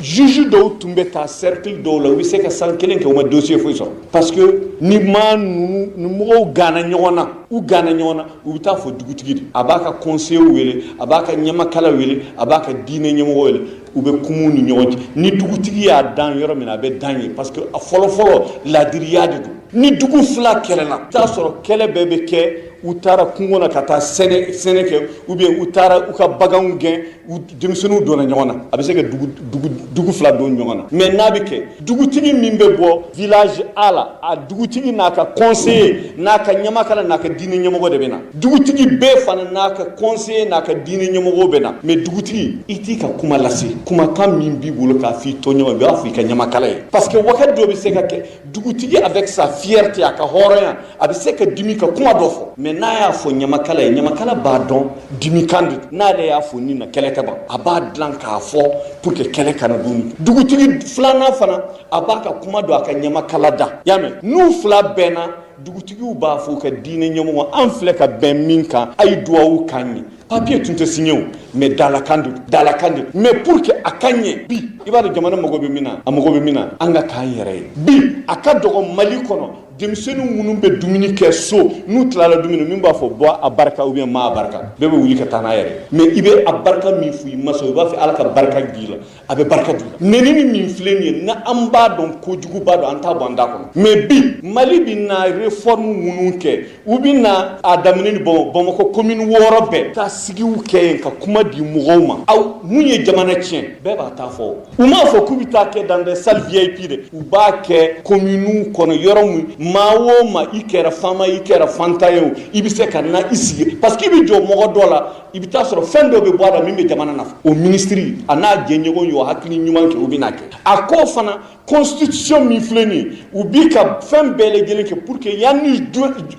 juge dɔw tun bɛ taa cercle dɔw la, u bɛ se ka san kelen kɛ, u ma dossier foyi sɔrɔ, parce que ni maa ninnu ni mɔgɔw ganna ɲɔgɔn na, u ganna ɲɔgɔn na, u bɛ taa fɔ dugutigi de. A b'a ka conseiller wele, a b'a ka ɲamakala wele, a b'a ka diinɛ ɲɛmɔgɔ wele, u bɛ kuma ni ɲɔgɔn cɛ. Ni dugutigi y'a dan yɔrɔ min na, a bɛ dan ye, parce que a fɔlɔ fɔlɔ, laadiriya de don. Ni dugu fila kɛlɛla, i t'a sɔrɔ kɛlɛ bɛɛ bɛ kɛ u taara kungo na ka taa sɛnɛ kɛ, ou bien u taara u ka baganw gɛn, u denmisɛnninw donna ɲɔgɔn na. A bɛ se ka dugu fila don ɲɔgɔn na. Mais n'a bɛ kɛ, dugutigi min bɛ bɔ village A la, a dugutigi n'a ka conseiller n'a ka ɲamakala n'a ka diinɛ ɲɛmɔgɔ de bɛ na. Dugutigi bɛɛ fana n'a ka conseiller n'a ka diinɛ ɲɛmɔgɔ bɛ na. Mais dugutigi, i t'i ka kuma lase, kumakan min b'i bolo k'a f'i tɔɲɔgɔn, i b'a fɔ i ka ɲamakala ye, parce que wagati dɔ bɛ se ka kɛ, dugutigi avec sa fierté, a ka hɔrɔnya, a bɛ se ka dimi ka kuma dɔ fɔ. Mais n'a y'a fɔ ɲamakala ye, ɲamakala b'a dɔn dimikan de don. N'ale y'a fɔ nin na, kɛlɛ tɛ ban. A b'a dilan k'a fɔ pour que kɛlɛ kana dun. Dugutigi filanan fana, a b'a ka kuma don a ka ɲamakala da. Y'a mɛn, n'u fila bɛnna, dugutigiw b'a fɔ u ka diinɛ ɲɛmɔgɔ: an filɛ ka bɛn min kan, a ye duwawu k'an ye. Papier tun tɛ signé o, mais dalakan de, dalakan de. Mais pour que a ka ɲɛ bi, i b'a dɔn jamana mago bɛ min na, a mago bɛ min na, an ka k'an yɛrɛ ye. Bi, a ka dɔgɔ Mali kɔnɔ, denmisɛnnin minnu bɛ dumuni kɛ so, n'u tilala dumuni, min b'a fɔ bɔ a barika ou bien ma a barika, bɛɛ bɛ wuli ka taa n'a yɛrɛ. Mais i bɛ a barika min fɔ i masa, i b'a fɔ Ala ka barika di la, a bɛ barika di la. Nɛnini min filɛ nin ye, na an b'a dɔn kojuguba dɔn, an t'a bɔ an da kɔnɔ. Mais bi, Mali bɛ na réforme minnu kɛ, u bɛ na a daminɛ ni Bamakɔ commune 6 bɛɛ taa sigiw kɛ yen ka kuma di mɔgɔw ma. Aw mun ye jamana tiɲɛ, bɛɛ b'a ta fɔ. U m'a fɔ k'u bɛ taa kɛ dans des salles VIP dɛ, u b'a kɛ commune kɔnɔ, yɔrɔ min maa o maa, i kɛra faama, i kɛra fantan ye o, i bɛ se ka na i sigi, parce que i bɛ jɔ mɔgɔ dɔ la, i bɛ taa sɔrɔ fɛn dɔ bɛ bɔ a la min bɛ jamana nafa. O ministre a n'a jɛɲɔgɔn ye, o hakili ɲuman kɛ, u bɛ n'a kɛ. A ko fana, constitution min filɛ nin ye, u bi ka fɛn bɛɛ lajɛlen kɛ pour que yanni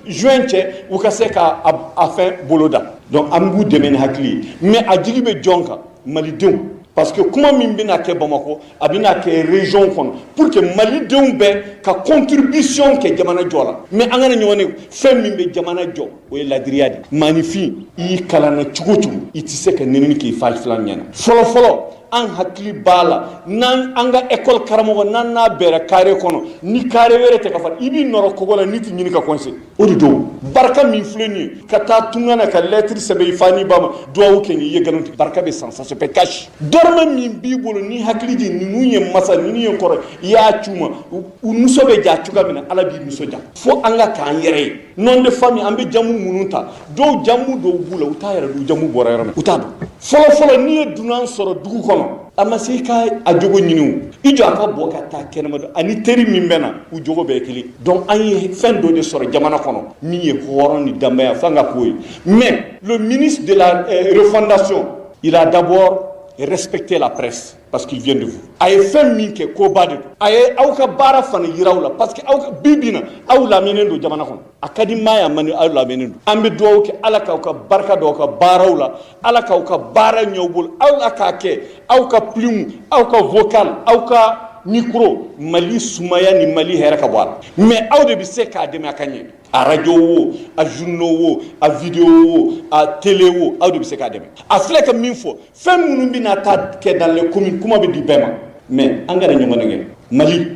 juin cɛ, u ka se ka a fɛn boloda. Donc an b'u dɛmɛ ni hakili ye. Mais a jigi bɛ jɔn kan? Malidenw, parce que kuma min bɛna kɛ Bamakɔ, a bɛna kɛ région kɔnɔ pour que malidenw bɛɛ ka contribution kɛ jamana jɔ la. Mais an kana ɲɔgɔn ne, fɛn min bɛ jamana jɔ, o ye ladiriya de. Maanifin, i y'i kalanna cogo o cogo, i tɛ se ka nɛnini k'i fa filan ɲɛna. Fɔlɔ fɔlɔ, an hakili b'a la, n'an an ka école karamɔgɔ, n'an n'a bɛnna carré kɔnɔ, ni carré wɛrɛ tɛ ka fara, i b'i nɔrɔ kogo la, n'i tɛ ɲini ka coincer. O de don barika min filɛ nin ye, ka taa tunga na ka lettre sɛbɛn i fa n'i ba ma, duwawu kɛ, i ye nkalon tigɛ, barika bɛ san, ça se fait cash. Dɔrɔmɛ min b'i bolo, ni hakili jigin ninnu ye masa, ninnu ye kɔrɔ, i y'a c'u ma, u nisɔn bɛ ja cogoya min na, Ala b'i nisɔndiya. Fo an ka k'an yɛrɛ ye. Nom de famille, an bɛ jamu minnu ta, dɔw jamu dɔw b'u la, u t'a yɛrɛ dɔn jamu bɔra yɔrɔ min, u t'a dɔn. Fɔlɔ fɔlɔ, n'i ye dunan sɔrɔ dugu kɔnɔ, a ma se i ka a jogo ɲini o, i jɔ a ka bɔ ka taa kɛnɛma dɔn, ani teri min bɛ na, u jogo bɛɛ ye kelen. Donc an ye fɛn dɔ de sɔrɔ jamana kɔnɔ min ye hɔrɔn ni danbeya, f'an ka k'o ye. Mais le ministre de la refondation, il a d'abord respecté la presse parce qu'il vient de vous. A ye fɛn min kɛ, koba de don. A ye aw ka baara fana yira aw la, parce que aw bi bi na, aw lamɛnnen don jamana kɔnɔ. A ka di maa ye, a man di, aw lamɛnnen don. An bɛ dugawu kɛ, Ala k'aw ka barika don aw ka baaraw la, Ala k'aw ka baara ɲɛ aw bolo, Ala k'a kɛ aw ka plume, aw ka vocal, aw ka micro, Mali sumaya ni Mali hɛrɛ ka bɔ a la. Mais aw de bɛ se k'a dɛmɛ a ka ɲɛ. A radio wo, a journaux wo, a vidéo wo, a télé wo, aw de bɛ se k'a dɛmɛ. A filɛ ka min fɔ, fɛn minnu bɛna taa kɛ dans les communes, kuma bɛ di bɛɛ ma. Mais an kana ɲɔgɔn nɛgɛ. Mali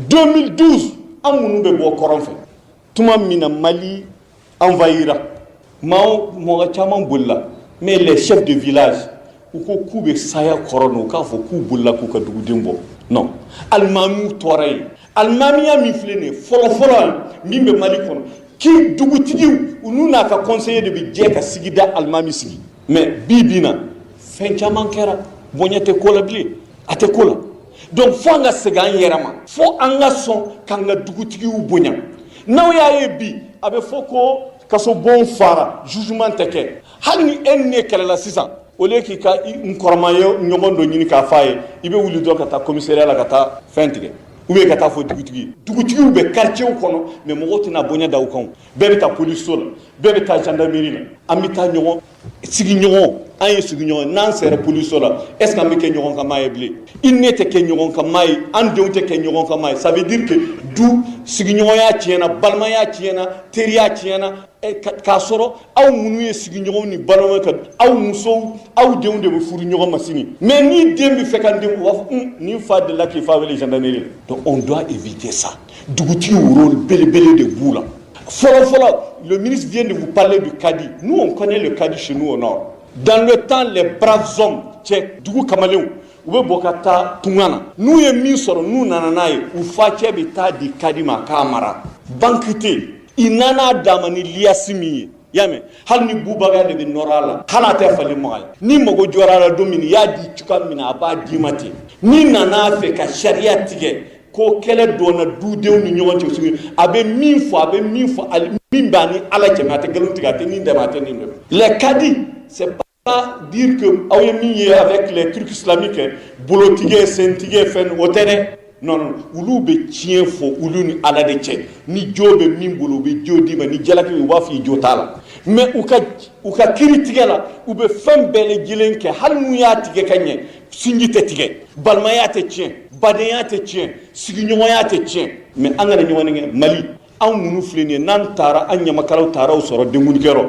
2012, an minnu bɛ bɔ kɔrɔn fɛ, tuma min na Mali envahira, maa mɔgɔ caman bolila. Mais les chefs de village, u ko k'u bɛ saya kɔrɔ, u k'a fɔ k'u bolila k'u ka duguden bɔ. Non, alimamiw tɔɔrɔ yen. Alimamiya min filɛ nin ye, fɔlɔ fɔlɔ min bɛ Mali kɔnɔ, k'i dugutigiw n'u n'a ka conseiller de bɛ jɛ ka sigida alimami sigi. Mais bi bi na, fɛn caman kɛra, bonya tɛ ko la bilen, a tɛ ko la. Donc fo an ka segin an yɛrɛ ma, fo an ka sɔn k'an ka dugutigiw bonya. N'aw y'a ye bi, a bɛ fɔ ko kasobon fara, jugement tɛ kɛ. Hali ni e ni ne kɛlɛla sisan, au lieu k'i ka n kɔrɔma ye ɲɔgɔn dɔ ɲini k'a f'a ye, i bɛ wuli dɔrɔn ka taa commissariat la ka taa fɛn tigɛ ou bien ka taa fɔ dugutigi ye. Dugutigiw bɛ quartier kɔnɔ, mais mɔgɔw tɛna bonya da u kan. Bɛɛ bɛ taa police la, bɛɛ bɛ taa gendarmerie la. An bɛ taa ɲɔgɔn sigiɲɔgɔn, an ye sigiɲɔgɔn. N'an sera police la, est ce que an bɛ kɛ ɲɔgɔn ka maa ye bilen? I ne tɛ kɛ ɲɔgɔn ka maa ye, an denw tɛ kɛ ɲɔgɔn ka maa ye. Ça veut dire que du sigiɲɔgɔnya tiɲɛna, balimaya tiɲɛna, teriya tiɲɛna. K'a sɔrɔ aw minnu ye sigiɲɔgɔnw ni balimaw ka, aw musow, aw denw de bɛ furu ɲɔgɔn ma sini. Mais ni den bɛ fɛ ka den, u b'a fɔ nin fa delila k'i fa wele gendarmerie. Donc on doit éviter ça. Dugutigi rôle belebele de b'u la. Fɔlɔ fɔlɔ, le ministre vient de vous parler du cadi. Nous, on connaît le cadi chez nous au nord. Dans le temps, les braves hommes, cɛ dugu kamalenw, u bɛ bɔ ka taa tunga na. N'u ye min sɔrɔ, n'u nana n'a ye, u facɛ bɛ taa di kadi ma k'a mara. Banque tɛ yen. I nana d'a ma ni liasse min ye, i y'a mɛn, hali ni bubaga de bɛ nɔrɔ a la, hali a tɛ falen maga ye. Ni mago jɔra a la don min, i y'a di cogoya min na, a b'a d'i ma ten. N'i nana fɛ ka sariya tigɛ ko kɛlɛ donna dudenw ni ɲɔgɔn cɛ, a bɛ min fɔ, a bɛ min fɔ, min b'a ni Ala cɛ, a tɛ nkalon tigɛ, a tɛ nin dɛmɛ, a tɛ nin dɛmɛ. Les cadis, c'est pas dire que aw ye min ye avec les trucs islamiques, bolotigɛ, sentigɛ, fɛn o tɛ dɛ. Non, non, olu bɛ tiɲɛ fɔ olu ni Ala de cɛ. Ni jo bɛ min bolo, u bɛ jo d'i ma. Ni jalaki, u b'a fɔ i jo t'a la. Mais u ka kiiri tigɛ la, u bɛ fɛn bɛɛ lajɛlen kɛ. Hali n'u y'a tigɛ ka ɲɛ, sinji tɛ tigɛ, balimaya tɛ tiɲɛ, badenya tɛ tiɲɛ, sigiɲɔgɔnya tɛ tiɲɛ. Mais an kana ɲɔgɔn nɛgɛ. Mali, anw minnu filɛ nin ye, n'an taara, an ɲamakalaw taara aw sɔrɔ denkundikɛyɔrɔ,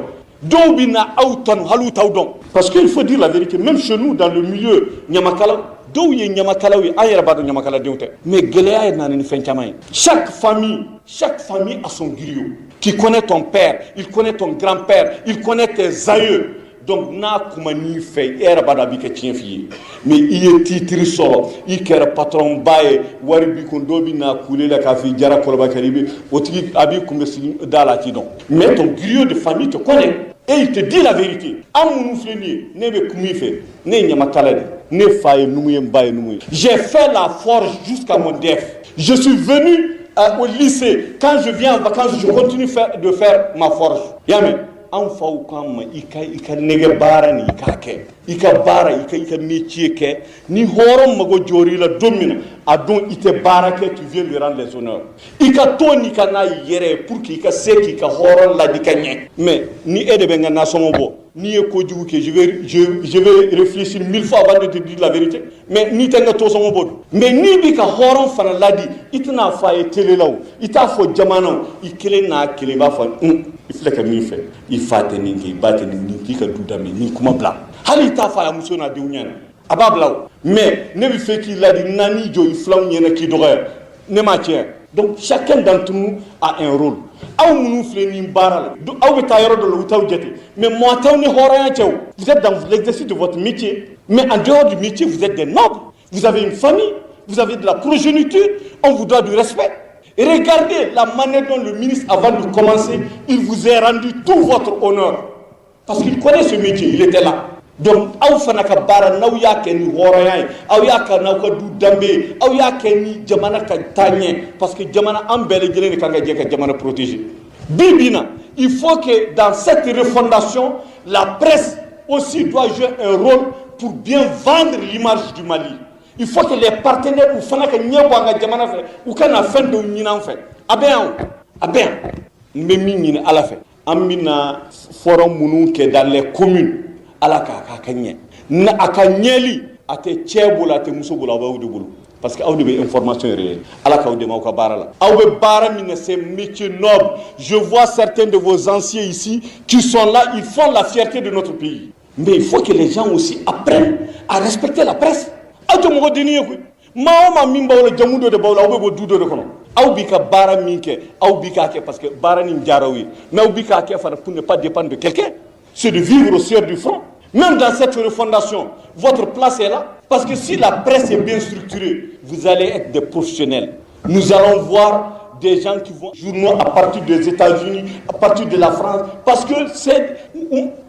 dɔw bɛ na aw tanu, hali u t'aw dɔn. Parce que il faut dire la vérité, même chez nous, dans le milieu ɲamakala, dɔw ye ɲamakalaw ye, an yɛrɛ b'a dɔn ɲamakaladenw tɛ. Mais gɛlɛya ye nana ni fɛn caman ye. Chaque famille, chaque famille a son griot qui connaît ton père, il connaît ton grand-père, il connaît tes aïeux. Donc n'a kuma n'i fɛ, e yɛrɛ b'a dɔn a b'i kɛ tiɲɛ f'i ye. Mais i ye titre sɔrɔ, i kɛra patron ba ye, wari b'i kun, dɔw bɛ na kule la k'a fɔ i jara kɔlɔba kɛra, i bɛ o tigi a b'i kunbɛ sigi da la, a t'i dɔn. Mais ton griot de famille te connaît et il te dit la vérité. An minnu filɛ nin ye, ne bɛ kuma i fɛ, ne ye ɲamakala de, ne fa ye numu ye, n ba ye numu ye. J'ai fait la forge jusqu'à mon DEF. Je suis venu au lycée. Quand je viens en vacances, je continue de faire ma forge. I y'a mɛn, an faw k'an ma i ka nɛgɛ baara nin, i k'a kɛ i ka baara, i ka métier kɛ. Ni hɔrɔn mago jɔr'i la don min na, a don i tɛ baara kɛ, tu viens lui rendre les honneurs. I ka to n'i ka n'a yɛrɛ ye pour que i ka se k'i ka hɔrɔn ladi ka ɲɛ. Mais ni e de bɛ n ka nasɔngɔ bɔ, n'i ye kojugu kɛ, je vais réfléchir mille fois avant de te dire la vérité. Mais n'i tɛ n ka tosɔngɔ bɔ dun? Mais n'i b'i ka hɔrɔn fana ladi, i tɛna fɔ a ye télé la o, i t'a fɔ jamana o, i kelen n'a kelen, i b'a fɔ i filɛ ka min fɛ, i fa tɛ nin kɛ, i ba tɛ nin k'i ka du daminɛ nin kuma bila. Hali i t'a fɔ a muso n'a denw ɲɛna, a b'a bila o. Mais ne bɛ fɛ k'i ladi, naani jɔ i filanw ɲɛna k'i dɔgɔya, ne m'a tiɲɛ. Donc chacun d'entre nous a un rôle. Aw minnu filɛ nin baara la, aw bɛ taa yɔrɔ dɔ la, u t'aw jate, mais mɔgɔ t'aw ni hɔrɔnya cɛ o. Vous êtes dans l'exercice de votre métier, mais en dehors du métier, vous êtes des nobles, vous avez une famille, vous avez de la progéniture, on vous doit du respect. Et regardez la manière dont le ministre, avant de commencer, il vous a rendu tout votre honneur. Parce qu'il connaît ce métier, il était là. Donc, aw fana ka baara, n'aw y'a kɛ ni hɔrɔnya ye, aw y'a kɛ n'aw ka du danbe ye, aw y'a kɛ ni jamana ka taa ɲɛ, parce que jamana, an bɛɛ lajɛlen de kan ka jɛ ka jamana protéger. Bi bi na, il faut que dans cette refondation, la presse aussi doit jouer un rôle pour bien vendre l'image du Mali. Il faut que les partenaires u fana ka ɲɛ bɔ an ka jamana fɛ, u ka na fɛn dɔw ɲini an fɛ. A bɛ yan o, a bɛ yan. N bɛ min ɲini Ala fɛ, an bɛna forum minnu kɛ dans les communes, Ala k'a k'a ka ɲɛ. Na a ka ɲɛli, a tɛ cɛ bolo, a tɛ muso bolo, a b'aw de bolo, parce que aw de bɛ information yɛrɛ ye. Ala k'aw dɛmɛ aw ka baara la. Aw bɛ baara min na, c'est métier noble. Je vois certains de vos anciens ici qui sont là, ils font la fierté de notre pays. Mais il faut que les gens aussi apprennent à respecter la presse. Aw tɛ mɔgɔ denni ye koyi. Maa o maa min b'aw la, jamu dɔ de b'aw la, aw bɛ bɔ du dɔ de kɔnɔ. Aw b'i ka baara min kɛ, aw b'i k'a kɛ parce que baara nin diyara aw ye. Mais aw b'i k'a kɛ fana pour ne pas dépendre de quelqu'un, c'est de vivre au sueur du front. Même dans cette refondation, votre place est là, parce que si la presse est bien structurée, vous allez être des professionnels. Nous allons voir des gens qui vont journaux à partir des États-Unis, à partir de la France, parce que c'est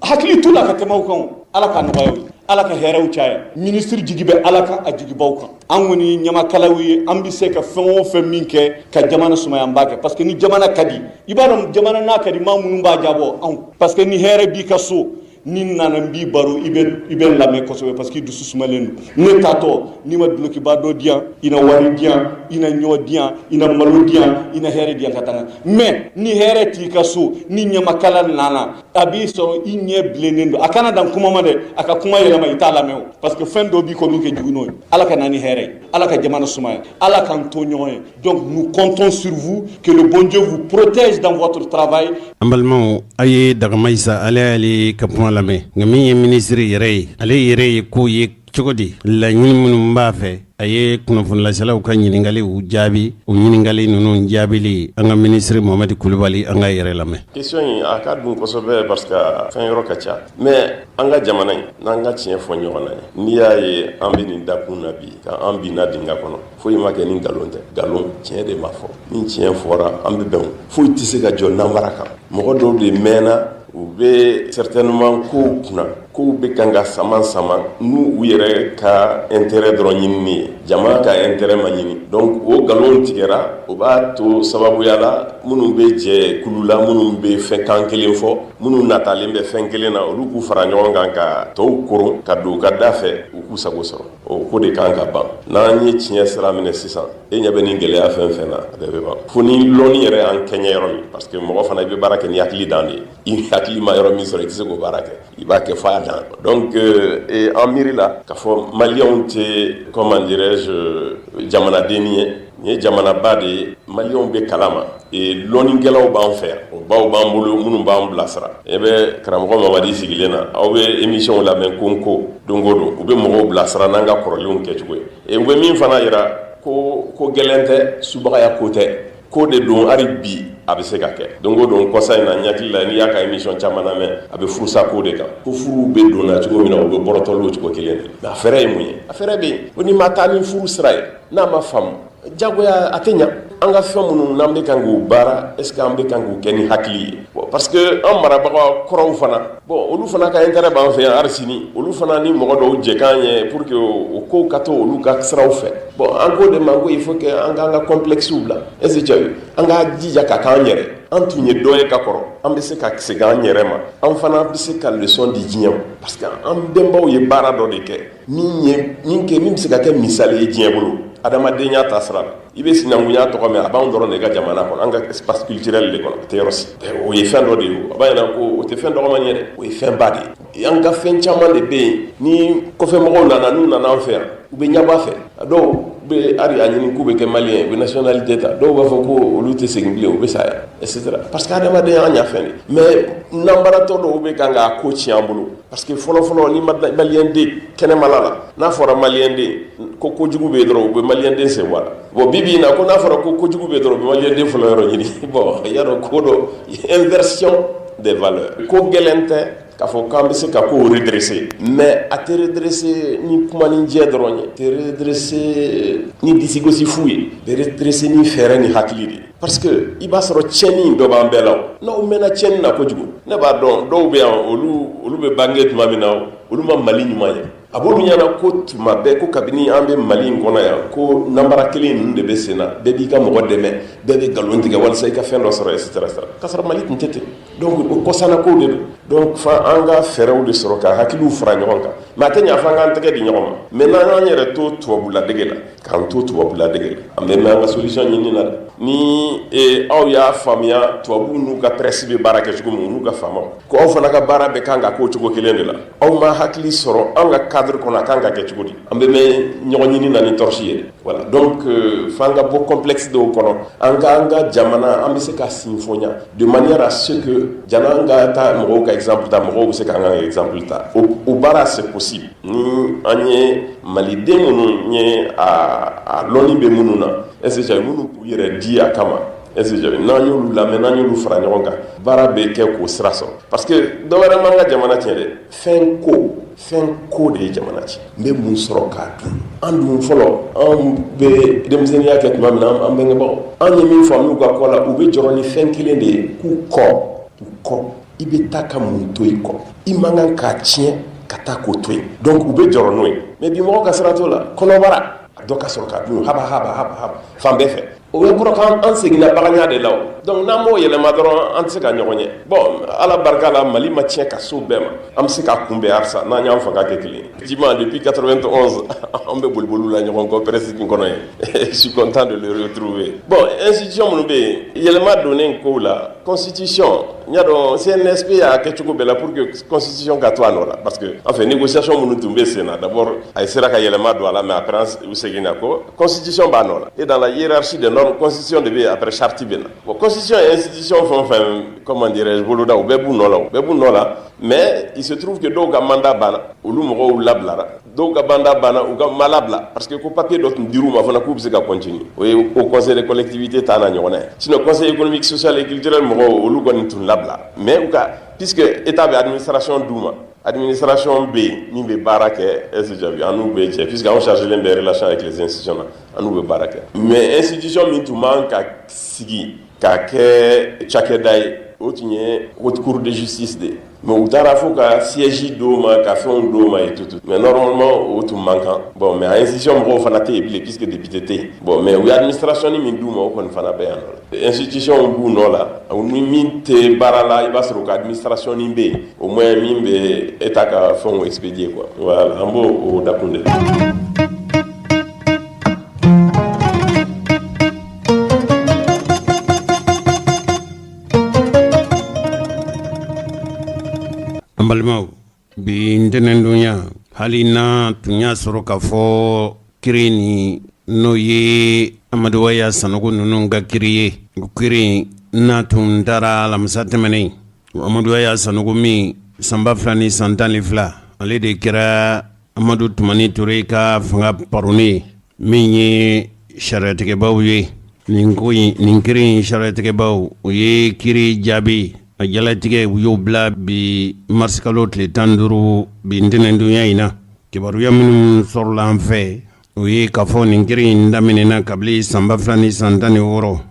hakili t'u la ka tɛmɛ aw kan o. Ala ka nɔgɔya ye, Ala ka hɛrɛw caya. Ministre jigi bɛ Ala kan, a jigibaw kan. An kɔni ye ɲamakalaw ye, an bɛ se ka fɛn o fɛn min kɛ ka jamana sumaya, an b'a kɛ, parce que ni jamana ka di, i b'a dɔn jamana n'a ka di, maa minnu b'a jabɔ anw, parce que ni hɛrɛ b'i ka so. Ni n nana n b'i baro, i bɛ n lamɛn kosɛbɛ parce que i dusu sumalen don. Ne taatɔ, n'i ma dulokiba dɔ di yan, i na wari di yan, i na ɲɔ di yan, i na malo di yan, i na hɛrɛ di yan ka taa. Mais ni hɛrɛ t'i ka so, ni ɲamakala nana, a b'i sɔrɔ i ɲɛ bilennen don. A kana dan kuma ma dɛ, a ka kuma yɛlɛma, i t'a lamɛn o, parce que fɛn dɔ b'i kɔ min kɛ jugu n'o ye. Ala ka na ni hɛrɛ ye, Ala ka jamana sumaya, Ala k'an to ɲɔgɔn ye. Donc nous comptons sur vous, que le bon Dieu vous protège dans votre travail. An balimaw, a ye Dagamayisa, ale y'ale ka kuma lamɛn. Nka min ye minisiri yɛrɛ ye, ale yɛrɛ ye ko ye cogo di, laɲini minnu b'a fɛ, a ye kunnafonilaselaw ka ɲininkaliw jaabi. O ɲininkali ninnu jaabili, an ka minisiri Mohamɛdi Kulubali, an ka yɛrɛ lamɛn. Question in, a ka dun kosɛbɛ parce que fɛn yɔrɔ ka ca. Mais an ka jamana in n'an ka tiɲɛ fɔ ɲɔgɔn na ye, n'i y'a ye an bɛ nin dakun na bi, ka an binna dingɛ kɔnɔ, foyi ma kɛ ni nkalon tɛ. Nkalon tiɲɛ de ma fɔ. Ni tiɲɛ fɔra, an bɛ bɛn. Foyi tɛ se ka jɔ nanbara kan. Mɔgɔ dɔw de mɛnna, u bɛ certainement kow kunna, kow bɛ kan ka sama sama n'u u yɛrɛ ka intérêt dɔrɔn ɲinini ye, jama ka intérêt ma ɲini. Donc o nkalon tigɛra, o b'a to sababuya la, minnu bɛ jɛ kulu la, minnu bɛ fɛn kan kelen fɔ, minnu natalen bɛ fɛn kelen na, olu k'u fara ɲɔgɔn kan ka tɔw koron ka don u ka da fɛ, u k'u sago sɔrɔ. O ko de kan ka ban. N'an ye tiɲɛ sira minɛ sisan, e ɲɛ bɛ nin gɛlɛya fɛn fɛn na, a bɛɛ bɛ ban, fo ni lɔnni yɛrɛ y'an kɛɲɛ yɔrɔ min, parce que mɔgɔ fana, i bɛ baara kɛ ni hakili dan de ye. I hakili ma yɔrɔ min sɔrɔ, i tɛ se k'o baara kɛ, i b'a kɛ f'a dan. Donc an miiri la k'a fɔ Maliyɛnw tɛ, comment dirais-je, jamanadenni ye. Nin ye jamanaba de ye, Maliyɛnw bɛ kalama, lɔnnikɛlaw b'an fɛ yan, o baw b'an bolo minnu b'an bilasira. E bɛ karamɔgɔ Mamadi sigilen na, aw bɛ émission lamɛn ko n ko don o don, u bɛ mɔgɔw bilasira n'an ka kɔrɔlenw kɛcogo ye. U bɛ min fana yira ko ko gɛlɛn tɛ, subagaya ko tɛ, ko de don. Hali bi a bɛ se ka kɛ don o don. Kɔsa in na, n hakili la, n'i y'a ka émission caman lamɛn, a bɛ furusa ko de kan, ko furuw bɛ donna cogo min na, u bɛ bɔrɔtɔli o cogo kelen de. Mais a fɛɛrɛ ye mun ye? A fɛɛrɛ bɛ yen. O n'i ma taa ni furu sira ye, n'a ma faamu jagoya, a tɛ ɲa. An ka fɛn minnu n'an bɛ kan k'u baara, est ce que an bɛ kan k'u kɛ ni hakili ye? Bon, parce que an marabaga kɔrɔw fana, bon, olu fana ka intérêt b'an fɛ yan hali sini. Olu fana ni mɔgɔ dɔw jɛkan ye pour que o kow ka to olu ka siraw fɛ. Bon, an k'o de ma ko il faut que an k'an ka complexe bila. Est ce que tu as vu? An k'a jija ka k'an yɛrɛ. An tun ye dɔ ye ka kɔrɔ, an bɛ se ka segin an yɛrɛ ma, an fana bɛ se ka leçon di diɲɛ ma, parce que an bɛnbaw ye baara dɔ de kɛ min ye min kɛ min bɛ se ka kɛ misali ye diɲɛ bolo, adamadenya ta sira la. I bɛ sinankunya tɔgɔ mɛn, a b'anw dɔrɔn de ka jamana kɔnɔ, an ka espace culturel de kɔnɔ, a tɛ yɔrɔ si. O ye fɛn dɔ de ye, o a b'a yira ko o tɛ fɛn dɔgɔman ye dɛ, o ye fɛnba de ye. An ka fɛn caman de bɛ yen, ni kɔfɛmɔgɔw nana, n'u nana an fɛ yan, u bɛ ɲɛbɔ a fɛ. A dɔw bɛ hali a ɲini k'u bɛ kɛ Malien, u bɛ nationalité ta. Dɔw b'a fɔ ko olu tɛ segin bilen, u bɛ sa yan, et cetera, parce que adamadenya an ɲa fɛn de. Mais nanbaratɔ dɔw bɛ kan k'a ko tiɲɛ an bolo, parce que fɔlɔ fɔlɔ, ni Malien den kɛnɛmala la, n'a fɔra Malien den ko kojugu bɛ yen dɔrɔn, u bɛ Malien den sen bɔ a la. Bon, bi bi in na, ko n'a fɔra ko kojugu bɛ yen dɔrɔn, u bɛ Malien den fɔlɔ yɔrɔ ɲini. Bon, y'a dɔn ko dɔ, inversion des valeurs. Ko gɛlɛn tɛ k'a fɔ k'an bɛ se ka ko redresser, mais a tɛ redresser ni kuma ni jɛ dɔrɔn ye, a tɛ redresser ni disigosi fu ye, a bɛ redresser ni fɛɛrɛ ni hakili de ye, parce que i b'a sɔrɔ tiɲɛni dɔ b'an bɛɛ la. O n'aw mɛnna tiɲɛni na kojugu, ne b'a dɔn dɔw bɛ yan, olu bɛ bange tuma min na, olu ma Mali ɲuman ye. A b'olu ɲɛna ko tuma bɛɛ ko kabini an bɛ Mali in kɔnɔ yan, ko nanbara kelen ninnu de bɛ sen na, bɛɛ b'i ka mɔgɔ dɛmɛ, bɛɛ bɛ nkalon tigɛ walasa i ka fɛn dɔ sɔrɔ, et cetera, et cetera, k'a sɔrɔ Mali tun tɛ ten. Donc o kɔsana kow de don. Donc fa an ka fɛɛrɛw de sɔrɔ ka hakiliw fara ɲɔgɔn kan, mais a tɛ ɲa f'an k'an tɛgɛ di ɲɔgɔn ma. Mais n'an y'an yɛrɛ to tubabuladege la, k'an to tubabuladege la, an bɛ mɛn an ka solution ɲini na dɛ. Ni aw y'a faamuya, tubabuw n'u ka presse bɛ baara kɛ cogo min, n'u ka faamaw ko aw fana ka baara bɛ kan ka k'o cogo kelen de la, aw ma hakili sɔrɔ an ka cadre kɔnɔ, a kan ka kɛ cogo di? An bɛ mɛn ɲɔgɔn ɲini na ni torche ye. Voilà, donc f'an ka bɔ complexe dɔw kɔnɔ, an ka jamana, an bɛ se ka sinfonya de manière à ce que jan'an ka taa mɔgɔw ka exemple ta, mɔgɔw bɛ se k'an ka exemple ta. O baara, c'est possible ni an ye Maliden minnu ye a lɔnni bɛ minnu na, est ce que minnu k'u yɛrɛ di a kama, est ce que n'an y'olu lamɛn, n'an y'olu fara ɲɔgɔn kan, baara bɛ kɛ k'o sira sɔrɔ. Parce que dɔ wɛrɛ m'an ka jamana tiɲɛ dɛ, fɛn ko de ye jamana tiɲɛ. N bɛ mun sɔrɔ k'a dun? An dun fɔlɔ, an bɛ denmisɛnninya kɛ tuma min na, an bɛngebaaw, an ye min faamu u ka kɔ la, u bɛ jɔrɔ ni fɛn kelen de ye, k'u kɔ, u kɔ, i bɛ taa ka mun to i kɔ? I man kan k'a tiɲɛ ka taa k'o to yen. Donc u bɛ jɔrɔ n'o ye. Mais bi, mɔgɔ ka sira t'o la, kɔnɔbara dɔ ka sɔrɔ ka dun haba haba haba haba fan bɛɛ fɛ. O bɛ kɔrɔ k'an seginna baganya de la donc n'an m'o yɛlɛma dɔrɔn an tɛ se ka ɲɔgɔn ye bon Ala barika la Mali ma tiɲɛ ka s'o bɛɛ ma an bɛ se k'a kunbɛn halisa n'an y'an fanga kɛ kelen ye effectivement depuis 91 an bɛ boliboli la ɲɔgɔn kɔ presse in kɔnɔ yen je suis content de le retrouver bon institution minnu bɛ yen yɛlɛma donnen kow la constitution n y'a dɔn CNSP y'a kɛ cogo bɛɛ la pour que constitution ka to a nɔ la parce que enfin négociation minnu tun bɛ sen na d'abord a sera ka yɛlɛma don a la mais après u seginna kɔ constitution b'a nɔ la et dans la hiérarchie des normes constitution de bɛ yen après charte bɛ na bon constitution ye institution fɛn o fɛn comment dirais-je boloda u bɛɛ b'u nɔ la u bɛɛ b'u nɔ la mais il se trouve que dɔw ka mandat banna olu mɔgɔw labilara dɔw ka mandat banna u ka ma labila parce que ko papier dɔ tun dir'u ma fana k'u bɛ se ka continuer o ye au conseil des collectivités ta n'a ɲɔgɔnna ye sinon conseil économique social et culturel mɔgɔw olu kɔni tun labila mais u ka puisque état bɛ administration d'u ma administration bɛ yen min bɛ baara kɛ est-ce que an n'u bɛ jɛ puisque anw chargé len bɛ relation avec les institutions na an n'u bɛ baara kɛ mais institution min tun man ka sigi ka kɛ cakɛda ye o tun ye haute cour de justice de ye mais u taara fo ka siège d'o ma ka fɛnw d'o ma et tout tout mais normalement o tun man kan bon mais a institution mɔgɔw fana tɛ yen bilen puisque député tɛ yen bon mais u ye administration min d'u ma o kɔni fana bɛ yan nɔ institution b'u nɔ la ni min tɛ baara la i b'a sɔrɔ u ka administration bɛ yen au moins min bɛ état ka fɛnw expédier quoi voilà an b'o o dakun de la. An balimaw bi ntɛnɛndonya hali n'a tun y'a sɔrɔ k'a fɔ kiri nin n'o ye Amadu Aya Sanogo ninnu ka kiri ye o kiri n'a tun taara alamisa tɛmɛnen Amadu Aya Sanogo min san 2012 ale de kɛra Amadu Tumani Ture ka fanga paroni ye min ye sariyatigɛbaw ye nin ko in nin kiri in sariyatigɛbaw u ye kiri jaabi a jalatigɛ u y'o bila bi marisikalo tile 15 bi ntɛnɛndonya in na kibaruya minnu sɔrɔla an fɛ o ye k'a fɔ nin kiri in daminɛna kabini san 2016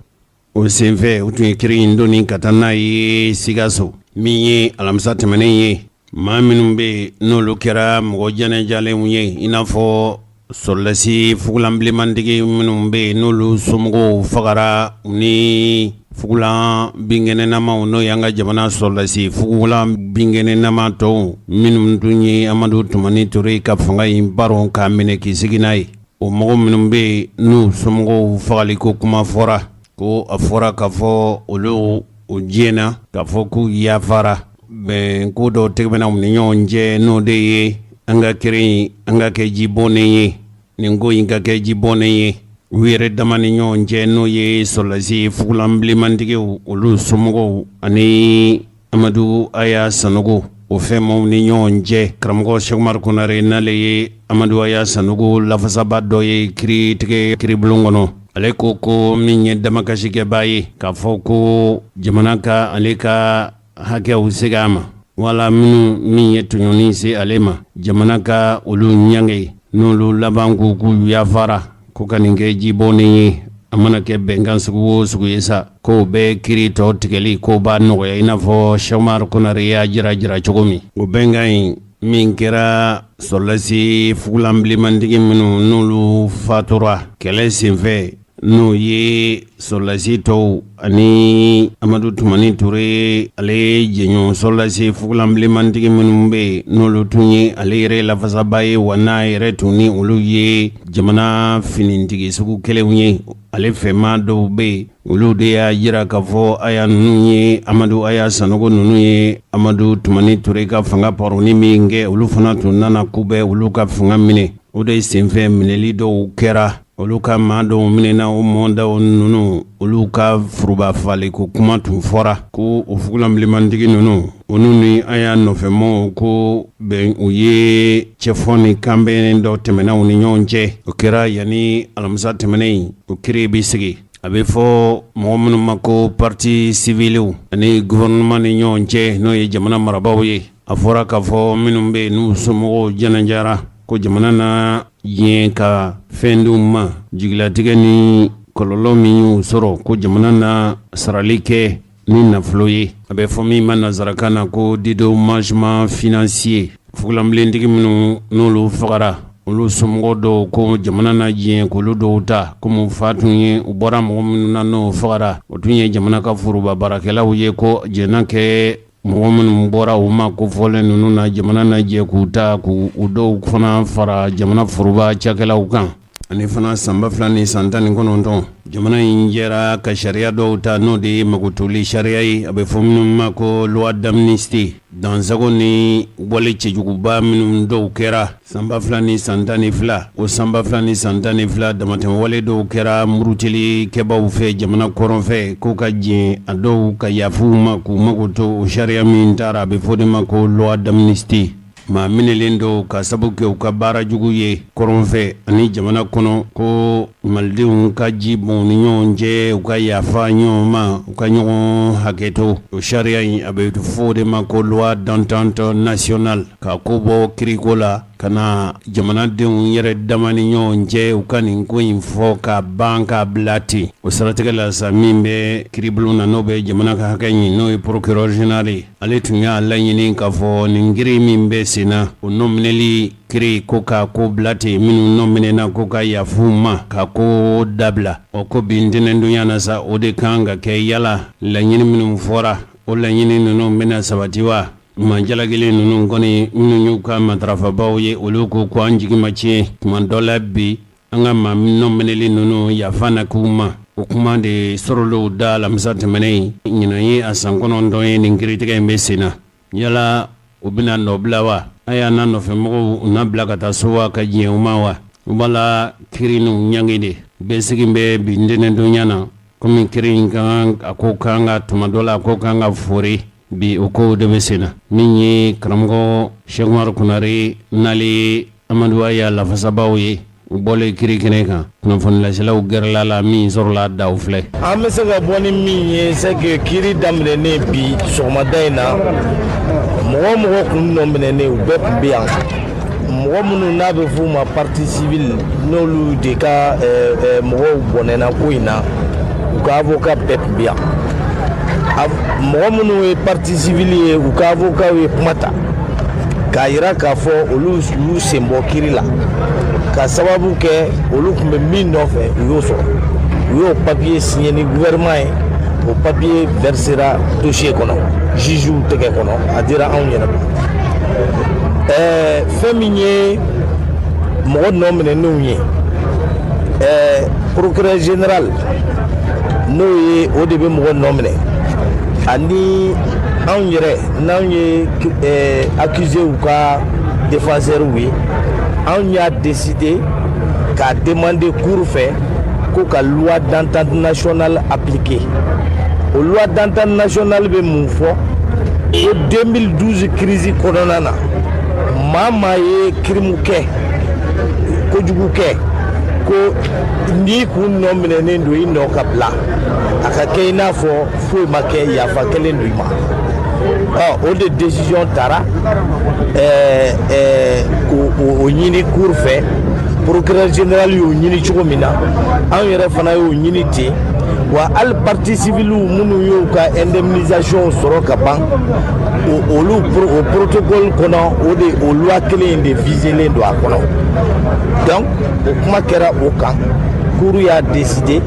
o senfɛ u tun ye kiri in doni ka taa n'a ye Sikaso min ye alamisa tɛmɛnen ye maa minnu bɛ yen n'olu kɛra mɔgɔ jɛnɛjalenw ye i n'a fɔ sɔrɔdasi fugulanbilenmantigi minnu bɛ yen n'olu somɔgɔw fagara u ni fugulan binkɛnɛnamaw n'o y'an ka jamana sɔrɔdasi fugulan binkɛnɛnama tɔw minnu tun ye Amadu Tumani Ture ka fanga in baron k'a minɛ k'i sigi n'a ye o mɔgɔ minnu bɛ yen n'u somɔgɔw fagaliko kuma fɔra ko a fɔra k'a fɔ olu o diɲɛna k'a fɔ k'u yafara bɛn ko dɔw tɛmɛna u ni ɲɔgɔn cɛ n'o de ye an ka kiri in an ka kɛ ji bɔnnen ye nin ko in ka kɛ ji bɔnnen ye u yɛrɛ dama ni ɲɔgɔn cɛ n'o ye sɔrɔdasi fugulanbilenmantigiw olu somɔgɔw ani Amadu Aya Sanogo o fɛnmaw ni ɲɔgɔn cɛ karamɔgɔ Sɛkumaru Konare n'ale ye Amadu Aya Sanogo lafasaba dɔ ye kiritigɛ kiribulon kɔnɔ ale ko ko min ye damakasikɛbaa ye k'a fɔ ko jamana ka ale ka hakɛw segin a ma wala minnu min ye tɔɲɔni se ale ma jamana ka olu ɲange n'olu laban ko k'u yafara ko ka nin kɛ ji bɔnnen ye a mana kɛ bɛnkan sugu o sugu ye sa k'o bɛ kiri tɔ tigɛli k'o b'a nɔgɔya i n'a fɔ Sɛkumaru Konare y'a jira cogo min o bɛnkan in min kɛra sɔrɔdasi fugulanbilenmantigi minnu n'olu fatura kɛlɛ senfɛ n'o ye sɔrɔdasi tɔw ani Amadu Tumani Ture ale jɛɲɔgɔn sɔrɔdasi fugulanbilenmantigi minnu bɛ yen n'olu tun ye ale yɛrɛ lafasaba ye wa n'a yɛrɛ tun ni olu ye jamana finitigi sugu kelenw ye ale fɛmaa dɔw bɛ yen olu de y'a jira k'a fɔ aya ninnu ye Amadu Aya Sanogo ninnu ye Amadu Tumani Ture ka fanga paroni min kɛ olu fana tun nana k'u bɛ olu ka fanga minɛ o de senfɛ minɛli dɔw kɛra olu ka maa dɔw minɛna o mɔdaw ninnu olu ka foroba faliko kuma tun fɔra ko o fugulanbilenmantigi ninnu olu ni Aya nɔfɛmɔgɔw ko bɛn u ye cɛfɔ ni kanbɛn dɔ tɛmɛna u ni ɲɔgɔn cɛ o kɛra yanni alamisa tɛmɛnen in o kiri bɛ sigi a bɛ fɔ mɔgɔ minnu ma ko partie civilew ani gouvernement ni ɲɔgɔn cɛ n'o ye jamana marabaaw ye a fɔra k'a fɔ minnu bɛ yen n'u somɔgɔw jɛnɛjara ko jamana na diɲɛ ka fɛn d'u ma jigilatigɛ ni kɔlɔlɔ min y'u sɔrɔ ko jamana na sarali kɛ ni nafolo ye a bɛ fɔ min ma nansarakan na ko dédommagement financier fugulanbilentigi minnu n'olu fagara Olu somɔgɔw dɔw ko jamana na diɲɛ k'olu dɔw ta komi fa tun ye u bɔra mɔgɔ minnu na n'o fagara, o tun ye jamana ka foroba baarakɛlaw ye, ko jɛnna kɛ mɔgɔ minnu bɔra u ma kofɔlen ninnu na, jamana na jɛ k'u ta k'u dɔw fana fara jamana foroba cakɛlaw kan. Ani fana san 2019, jamana in jɛra ka sariya dɔw ta, n'o de ye magotoli sariya ye, a bɛ fɔ minnu ma ko loi d'amnistie. Dansago ni wale cɛjuguba minnu dɔw kɛra san 2012, o san 2012 damatɛmɛwale dɔw kɛra murutilikɛbaw fɛ jamana kɔrɔn fɛ, k'u ka jɛ a dɔw ka yafa u ma k'u mago to o sariya min tara, a bɛ fɔ o de ma ko loi d'amnistie. Maa minɛlen dɔw ka sabu kɛ u ka baara jugu ye kɔrɔn fɛ ani jamana kɔnɔ, ko malidenw ka ji bɔn ni ɲɔgɔn cɛ, u ka yafa ɲɔgɔn ma, u ka ɲɔgɔn hakɛto. O sariya in, a bɛ fɔ o de ma ko loi d'entente nationale, ka ko bɔ kiriko la ka na jamanadenw yɛrɛ dama ni ɲɔgɔn cɛ, u ka nin ko in fɔ ka ban k'a bila ten. O siratigɛ la sa, min bɛ kiribulon na, n'o bɛ jamana ka hakɛ ɲini, n'o ye procureur général ye, ale tun y'a laɲini k'a fɔ nin kiri min bɛ sen na, o nɔminɛli kiri, ko k'a ko bila ten, minnu nɔminɛna ko ka yafa u ma ka ko dabila. Ɔ ko bi ntɛnɛndonya na sa, o de kan ka kɛ. Yala laɲini minnu fɔra, o laɲini ninnu bɛna sabati wa? Maa jalakilen ninnu kɔni, minnu y'u ka matarafabaw ye, olu ko ko an jigi ma tiɲɛ tuma dɔ la bi, an ka maa nɔminɛlen ninnu yafa na k'u ma. O kuma de sɔrɔla u da alamisa tɛmɛnen. Ɲinan ye a san 9 ye nin kiritigɛ in bɛ sen na. Yala u bɛna nɔ bila wa? Aya n'a nɔfɛmɔgɔw, u na bila ka taa so wa, ka diɲɛ u ma wa? U b'a la kiri n'u ɲangi de bɛɛ sigi bɛ bi ntɛnɛndonya na, komi kiri in kan, a ko kan ka tuma dɔ la, a ko kan ka fori bi, o kow de bɛ sen na. Min ye karamɔgɔ Sɛkumaru Konare n'ale ye Amadu Aya lafasabaaw ye, u bɔlen kiri kɛnɛ kan, kunnafonilaselaw gɛrɛla la, min sɔrɔla da filɛ. An bɛ se ka bɔ ni min ye, c'est que kiri daminɛnen bi sɔgɔmada in na, mɔgɔ o mɔgɔ kun nɔminɛnen, u bɛɛ tun bɛ yan. Mɔgɔ minnu n'a bɛ f'u ma partie civile, n'olu de ka mɔgɔw bɔnɛna ko in na, u ka avocat bɛɛ tun bɛ yan. Mɔgɔ minnu ye partie civile ye, u ka avocat ye kuma ta k'a yira k'a fɔ olu y'u sen bɔ kiri la, ka sababu kɛ olu tun bɛ min nɔfɛ, u y'o sɔrɔ. U y'o papier signé ni gouvernement ye, o papier versera dossier kɔnɔ, jugew tɛgɛ kɔnɔ, a dira anw yɛrɛ ma. Fɛn min ye mɔgɔ nɔ minɛnenw ye, procureur général, n'o ye o de bɛ mɔgɔ nɔ minɛ, ani anw yɛrɛ n'anw ye accuséw ka défenseurs ye, anw y'a décidé k'a demander cour fɛ ko ka loi d'entente nationale appliquer. O loi d'entente nationale bɛ mun fɔ? Ko 2012 crise kɔnɔna na, maa maa ye crime kɛ, kojugu kɛ, ko n'i kun nɔ minɛnen don, i nɔ ka bila, a ka kɛ i n'a fɔ foyi ma kɛ, yafa kɛlen don i ma. Ɔ o de décision tara k'o ɲini cour fɛ. Procureur général y'o ɲini cogo min na, anw yɛrɛ fana y'o ɲini ten. Wa hali partie civile minnu y'u ka indemnisation sɔrɔ ka ban, olu o protocole kɔnɔ, o de o loi kelen in de visélen don a kɔnɔ. Donc o kuma kɛra o kan, cour y'a décidé,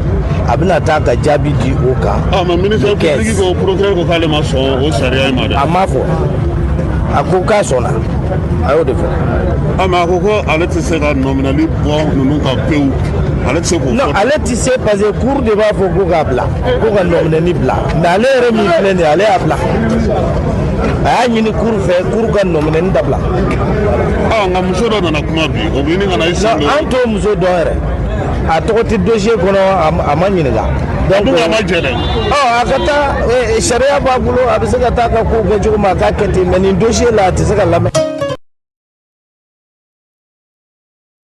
a bɛna taa ka jaabi di o kan. Ah, mais ministère public ko, procureur ko k'ale ma sɔn o sariya in ma dɛ. A m'a fɔ, a ko k'a sɔnna, a y'o de fɔ. Ah, mais a ko ko ale tɛ se ka nɔminɛli bɔ ninnu kan pewu, ale tɛ se k'o fɔ. Non, ale tɛ se, parce que cour de b'a fɔ ko k'a bila, ko ka nɔminɛni bila. Mais ale yɛrɛ min filɛ nin ye, ale y'a bila, a y'a ɲini cour fɛ, cour ka nɔminɛni dabila. Ah, nka muso dɔ nana kuma bi, o bɛ ɲini ka na i sen don. An t'o muso dɔn yɛrɛ, a tɔgɔ tɛ dossier kɔnɔ, a ma ɲininka. Donc a ma jɛ dɛ. Ɔ a ka taa, sariya b'a bolo, a bɛ se ka taa ka kow kɛ cogo min, a k'a kɛ ten, mais nin dossier la, a tɛ se ka lamɛn.